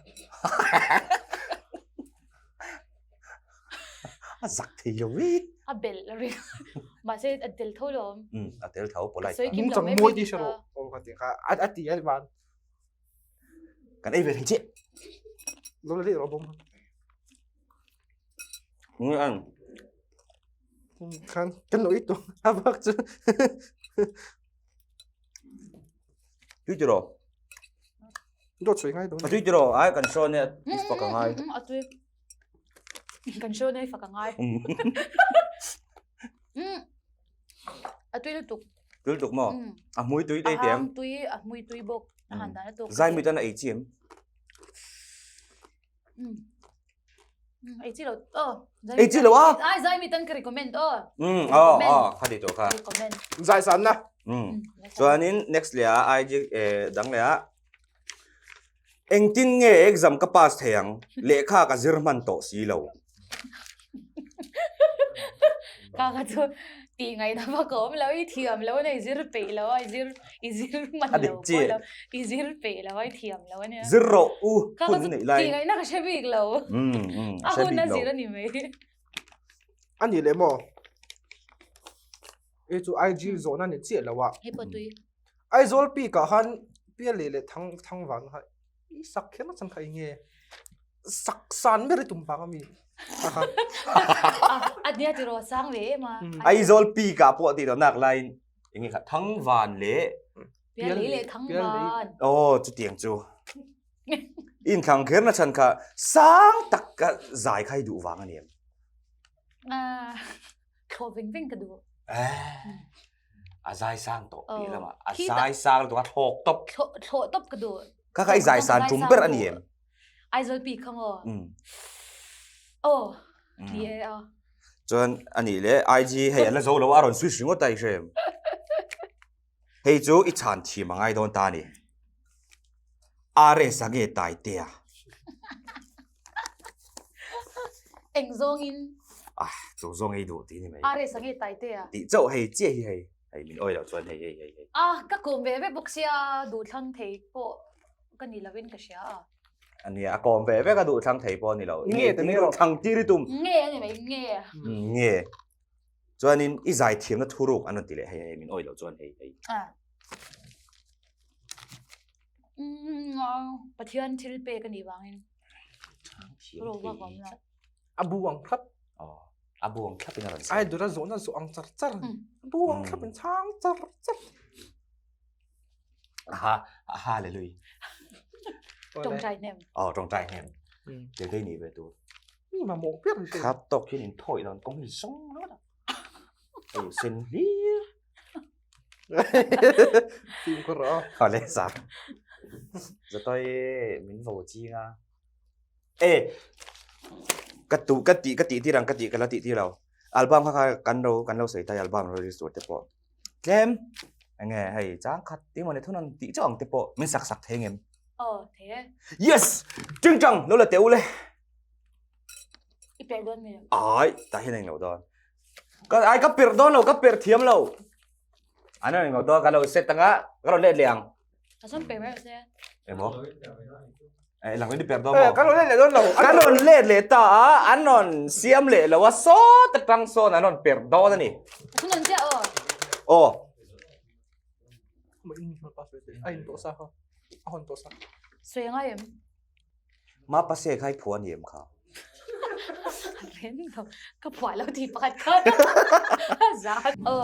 Speaker 2: A zak thei lo i.
Speaker 3: A bel a ring. Mahse a tel tho lo.
Speaker 2: Um a tel tho polite.
Speaker 3: Sawi kim lo
Speaker 1: mai mawi ti hre rawh. Aw ka ti kha a ti a van.
Speaker 2: Kan ei ve thei chiah.
Speaker 1: Lo la leh rawh bawm.
Speaker 2: Nge ang.
Speaker 1: Khan kan lo i tu a bak chu.
Speaker 2: Tui tiraw?
Speaker 1: Dawt sawi ngai dawn.
Speaker 2: A tui tiraw? Ai kan show ne i fak a ngai.
Speaker 3: A tui. Kan show ne i fak a ngai. A tui lutuk.
Speaker 2: Tui lutuk maw? A hmui tui te tiang.
Speaker 3: A hang tui, a hmui tui bawk. A han dan a tawk.
Speaker 2: Zai mi tan a ei chi em?
Speaker 3: Ei chi lo. Oh.
Speaker 2: Ei chi lo a?
Speaker 3: Ai zai mi tan ka recommend oh.
Speaker 2: Mm, oh, oh, kha ti to kha.
Speaker 3: Recommend.
Speaker 1: Zai san na.
Speaker 2: Mm. Chuanin next leh ah IG eh dang leh ah Engtin nge exam ka pass thei ang? Lehkha ka zir hman tawh si lo.
Speaker 3: Ka ka chu tih ngaihna vak a awm lo, i thiam lo a ni, i zir peih lo a, i zir i zir hman lo pawh lo, i zir peih lo a, i thiam lo a nia.
Speaker 2: Zir rawh u hun neih lai.
Speaker 3: Tih ngaihna ka hre bik lo. A hun a zir a ni mai.
Speaker 1: A nih leh maw? E chu IG zawhna ni chiah lo a.
Speaker 3: Hei pawh tui.
Speaker 1: Aizawl peak ah khan Pialei leh Thang Thangvan kha i sak kher na chhan kha eng nge? Sak san ber i tum vang ami?
Speaker 3: A nia tiraw sang ve em a.
Speaker 2: Aizawl peak ah pawh tih loh nak laiin eng nge kha Thangvan leh
Speaker 3: Pialei leh Thangvan.
Speaker 2: Aw chutiang chu. Inthlang kher na chhan kha sang tak ka zai kha i duh vang a ni em?
Speaker 3: Thlawh veng veng ka duh.
Speaker 2: A zai sang tawh tih lamah a zai sang lutuk a thlawk tawp.
Speaker 3: Thlawh tawp ka duh.
Speaker 2: Kha kha i zai san tum ber a ni em?
Speaker 3: Aizawl pi kha maw? Aw, ni e a.
Speaker 2: Chuan a nih leh IG hei an la zo lo a rawn switch ringawt a i hre em? Hei chu i chhan thiam a ngai dawn ta a ni. RS a nge Taitea?
Speaker 3: Eng zawngin?
Speaker 2: Ah, chu zawng ei duh tih ni mai.
Speaker 3: RS a nge Taitea?
Speaker 2: Tih chauh hei chiah hi hei. Hei min awi loh chuan hei hei hei hei.
Speaker 3: Ah, ka kawm ve vek bawk sia duhthlang thei pawh ka ni lovin ka hria a.
Speaker 2: Ania, a kawm ve vek a duhthlang thei pawh a ni lo.
Speaker 1: Nge te mai rawh.
Speaker 2: Thlang tir i tum.
Speaker 3: Nge a ni mai, nge.
Speaker 2: Nge. Chuanin i zai thiamna thuruk an rawn ti leh hei hei min awi loh chuan hei hei.
Speaker 3: Ah. Pathian thil pek a nih vangin.
Speaker 1: A bu ang thlap.
Speaker 2: Oh, a bu ang thlap in a rawn
Speaker 1: Ai dura zawhna zawh ang char char. A bu ang thlap in chhang char char.
Speaker 2: Aha, aha hallelujah.
Speaker 3: Tawngtai hnem.
Speaker 2: Oh, tawngtai hnem. Te dei ni ve tur.
Speaker 1: Mi mamawh ber hi.
Speaker 2: Khat tawk hian in thawih dan kawng hi zawng ringawt a. Hei sen hlir.
Speaker 1: Fimkhur rawh.
Speaker 2: Aw le sa. Zatawi min vo ching a. E ka tu ka ti ka tih tir ang ka tih ka la tih tir lo. Album kha kha kan lo kan lo sawi ta album lo release tur te pawh. Tlem enge hei chang khat ti mawni thun an tih chauh ang te pawh min sak sak thei ngem.
Speaker 3: Aw thei e.
Speaker 2: Yes! Tingtang lo la teh u le.
Speaker 3: I perh dawn mi?
Speaker 2: Ai, tah hian englo dawn. Ka ai ka perh dawn lo, ka perh thiam lo. An rawn englo dawn, ka lo set anga, ka rawn let leh ang.
Speaker 3: Ka sawn perh mai rawh se.
Speaker 2: Emaw? Eh, lang in perh dawn maw?
Speaker 1: Ka rawn let leh dawn lo.
Speaker 2: Ka rawn let leh ta a, an rawn siam leh lo a, sawt atang sawn an rawn perh dawn a ni.
Speaker 3: A thunawn chiah aw.
Speaker 2: Aw.
Speaker 1: A in tawh sa kha. A hawn tawh sa.
Speaker 3: Sawi a ngai em?
Speaker 2: Ma pase kha i phuah a ni em kha?
Speaker 3: Ren lo, ka phuah lo tih pakhat khan zat. Aw,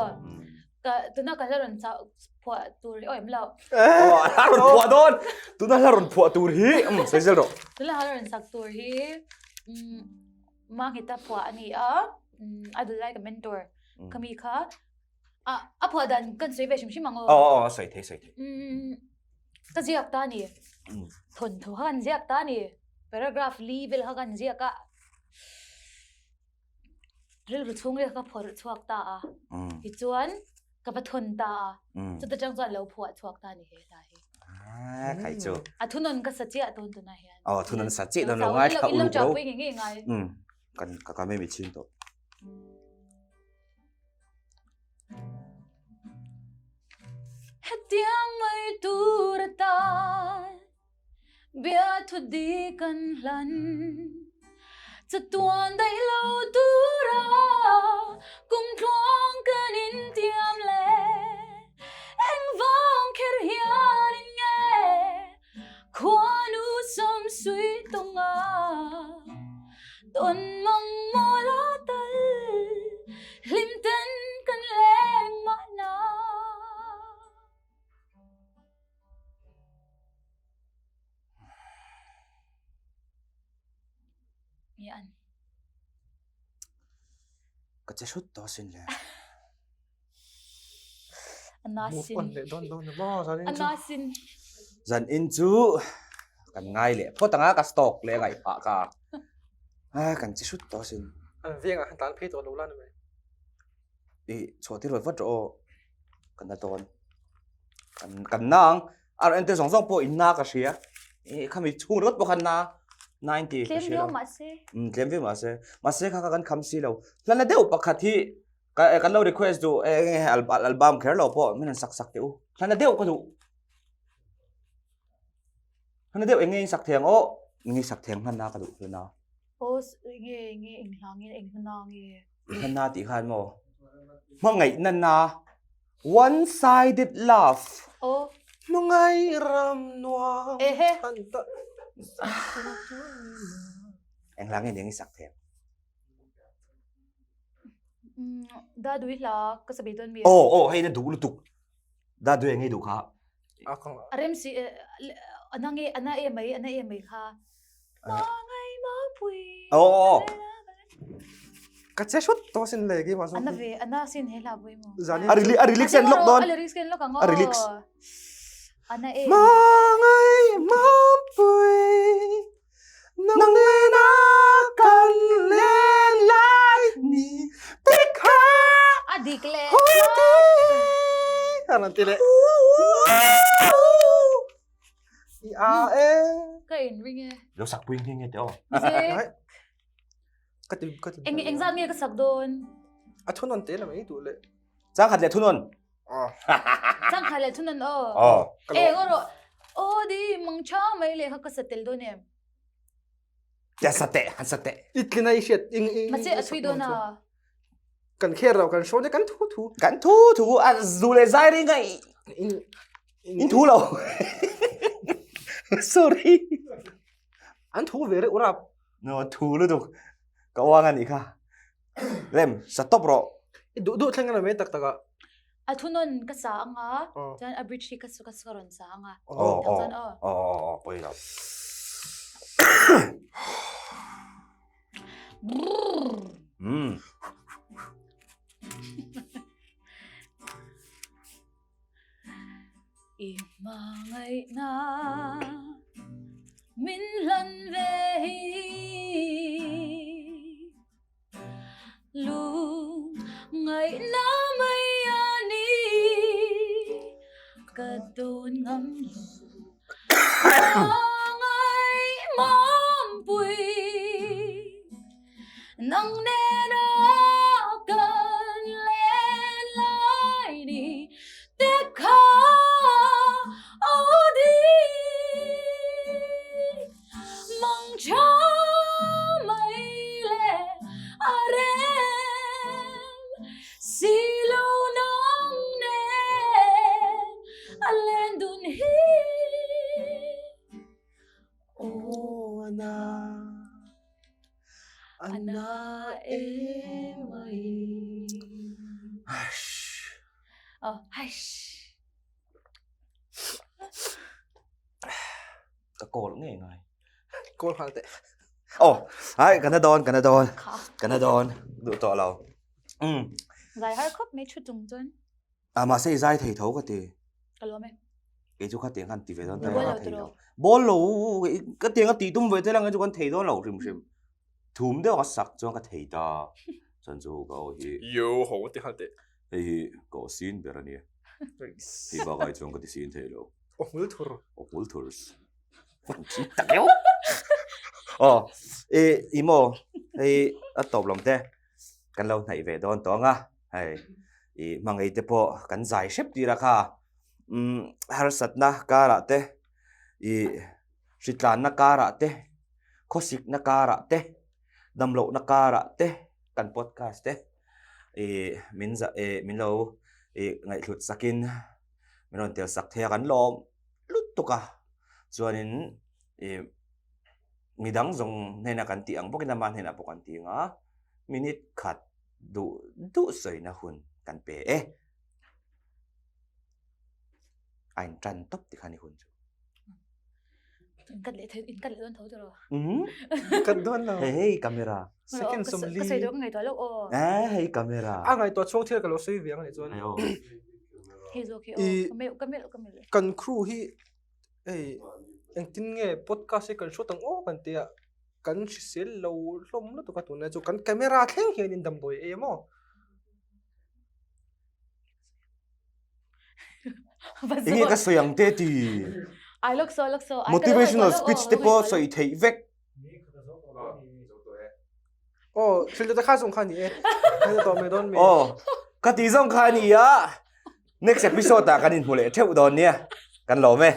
Speaker 3: ka tuna ka hla rawn chah phuah tur hi aw em lo.
Speaker 2: Aw, a hla rawn phuah dawn. Tuna hla rawn phuah tur hi, um, sawi zel rawh.
Speaker 3: Tuna hla rawn sak tur hi, um, Manghita phuah a ni a, um, I do like a mentor. Kami kha A a phuah dan kan sawi ve hrim hrim ang aw.
Speaker 2: Aw aw sawi thei sawi thei.
Speaker 3: Umm ka ziak ta ni. Thawnthu kha kan ziak ta ni. Paragraph li vel kha kan ziak a. Rilru chhung vel kha phawrh chhuak ta a. Tichuan ka va thawn ta a. Chuta tang chuan lo phuah chhuak ta ni he hla hi.
Speaker 2: Ah khai chu.
Speaker 3: A thunawn ka sa chiah dawn tunah hian.
Speaker 2: Aw thunawn sa chiah dawn lo ngai thla uluk ro.
Speaker 3: In lo chahpui nge nge ngai.
Speaker 2: Umm kan ka ka memi chhin tawh.
Speaker 3: Hetiang mai tur atan biathu dik an hlan Chatuan daih lo tura kum tluang kan intiam le Engvang kher hianin nge Khuanu sawmsui tawnga tawn mang mawl a tal hlim ten kan leng mahna. Nge an?
Speaker 2: Ka che hrut tawh asin le.
Speaker 3: Anasin. Anasin.
Speaker 2: Zan in chu kan ngai leh phawt anga ka stock leh ngaih pah ka. A kan chi hrut tawh sin.
Speaker 1: An veng ah khan tlan phei tawh lo la ni mai.
Speaker 2: I chhuah tir vat rawh aw. Kan na dawn. Kan kan na ang. Ar en te zawng zawng pawh in na ka hria. I khami chhung ringawt pawh khan na 90 ka
Speaker 3: Tlem
Speaker 2: hria lo.
Speaker 3: viau mahse.
Speaker 2: Um tlem viau mahse. Mahse kha kha kan kham si lo. Hlan na deuh pakhat hi Ka kan lo request duh e nge album kher lo pawh min han sak sak teh u. Hlana deuh ka duh. Hlana deuh eng nge in sak thei ang aw. Eng nge sak thei ang hlana ka duh hlana.
Speaker 3: Aw nge nge eng hla nge eng hlana nge.
Speaker 2: Hlana tih khan maw. Hmangaihna na one sided love.
Speaker 3: Aw.
Speaker 1: Hmangaih ram nuam.
Speaker 3: Ehe.
Speaker 2: Eng hla nge ni ang i sak thei ang.
Speaker 3: Dadui hla ka sabi dawn mi.
Speaker 2: Aw aw hei na duh lutuk. Dadui ang ei duh kha.
Speaker 3: A rem si ana nge ana e mai ana e mai kha. Mangai mapui.
Speaker 2: Aw aw.
Speaker 1: Ka che hrut tawh sin le keimah zawk
Speaker 3: Ana
Speaker 1: hi.
Speaker 3: ve ana sin he hla pawh maw.
Speaker 1: Zanin
Speaker 2: A reli a lyrics en lawk dawn.
Speaker 3: A lyrics en lawk ang aw.
Speaker 2: A lyrics.
Speaker 3: Ana e.
Speaker 1: Mangai mampui nang nena kan len lai ni te kha
Speaker 3: A dik le.
Speaker 1: huti a rawn ti leh. I a e.
Speaker 3: Ka in ring e.
Speaker 2: Lo sak pui nghe nghe teh aw.
Speaker 3: Music.
Speaker 1: Ka ti ka ti.
Speaker 3: Eng eng zat nge ka sak dawn?
Speaker 1: A thunawn te la mai duh le.
Speaker 2: Chang khat leh thunawn.
Speaker 1: Ah.
Speaker 3: Chang khat leh thunawn aw.
Speaker 2: Aw.
Speaker 3: E ngawh rawh. Aw di mang tha mai leh kha ka sa tel dawn em?
Speaker 2: Tia sa teh, han sa teh.
Speaker 1: I tlina i hriat ing ing.
Speaker 3: Mahse a thui dawn a.
Speaker 1: Kan kher lo kan hrawn e kan thu thu.
Speaker 2: Kan thu thu a zu leh zai ring a
Speaker 1: in
Speaker 2: in thu lo. Sorry.
Speaker 1: An thu ve reuh rap.
Speaker 2: No thu lutuk. Ka uang a nih kha. Lem sa tawp rawh.
Speaker 1: I duh duh thleng a mai tak tak a.
Speaker 3: A thunawn ka sa anga chuan a bridge hi ka ka rawn sa anga.
Speaker 2: Aw aw aw aw aw pawi lo. Umm.
Speaker 3: I hmangaihna min hlan ve hi Lung ngaihna mai a ni Ka dawn ngam lo Hmangaih mampui Nang nena kan len lai ni te kha aw di Mang tha mai le a rem si lo nang nen a len dun hi.
Speaker 1: Aw ana. Ana e mai.
Speaker 2: Hush.
Speaker 3: Oh, hush.
Speaker 2: Ka call ngei ngai.
Speaker 1: Call nghal teh.
Speaker 2: Oh, ai kana dawn, kana dawn. Kana dawn. Duh tawh lo.
Speaker 3: Mm. Zai har khawp mai thu tung chuan.
Speaker 2: A mahse i zai thei tho ka ti.
Speaker 3: Ka lawm e.
Speaker 2: Kei chu khatiang khan ti ve dawn ta ka thei lo. Ball lo ka tiang a ti tum ve te lang chu kan thei dawn lo hrim hrim. Thum deuh a sak chuan ka thei ta. Chuan chu ka aw hi.
Speaker 1: Yo ho ti khan te.
Speaker 2: Hei hi ka aw sin ber a nia. Hei bakah hi chuan ka ti sin thei lo.
Speaker 1: Aw hmul thur.
Speaker 2: Aw hmul thur. Tak deuh. Aw i i maw hei a tawp lam te kan lo hnaih ve dawn tawh ang a hei i hmangaih te pawh kan zai hrep tir a kha umm harsatna karah te i hritlanna karah te khawsikna karah te damlohna karah te kan podcast te i min za i min lo i ngaihhlut sakin min rawn tel sak thei a kan lawm lutuk a chuanin ih midang zawng hnena kan tih ang bawkin ama hnenah pawh kan ti ang a minute khat duh duh sawina hun kan pe e a in tan tawp tikhan i hun chu.
Speaker 3: In cut leh thei in cut leh dawn tho tiraw?
Speaker 2: Umm
Speaker 1: Cut dawn lo.
Speaker 2: Hei hei camera.
Speaker 1: Second sawmli.
Speaker 3: Ka sawi dawn ka ngaihtuah loh aw.
Speaker 2: Eh hei camera.
Speaker 1: A ngaihtuah chhung thil ka lo sawi ve ang nih chuan.
Speaker 2: Hei aw.
Speaker 3: Hei zawk hi aw. Ka melh ka melh ka melh.
Speaker 1: Kan crew hi hei engtin nge podcast hi kan hrawt ang aw kan tia kan hrisel lo hlawm lutuk a tunlai chu kan camera thleng hian in damdawi ei a maw.
Speaker 2: Enge ka sawi ang te ti.
Speaker 3: Ai lawk so lawk so.
Speaker 2: Motivational speech te pawh sawi theih vek.
Speaker 1: Oh, thil te kha zawng kha ni e. Hei tawh mai dawn mi.
Speaker 2: Oh, ka ti zawng kha ni a. Next episode ah kan inhmu leh theuh dawn nia. Kan lawm e.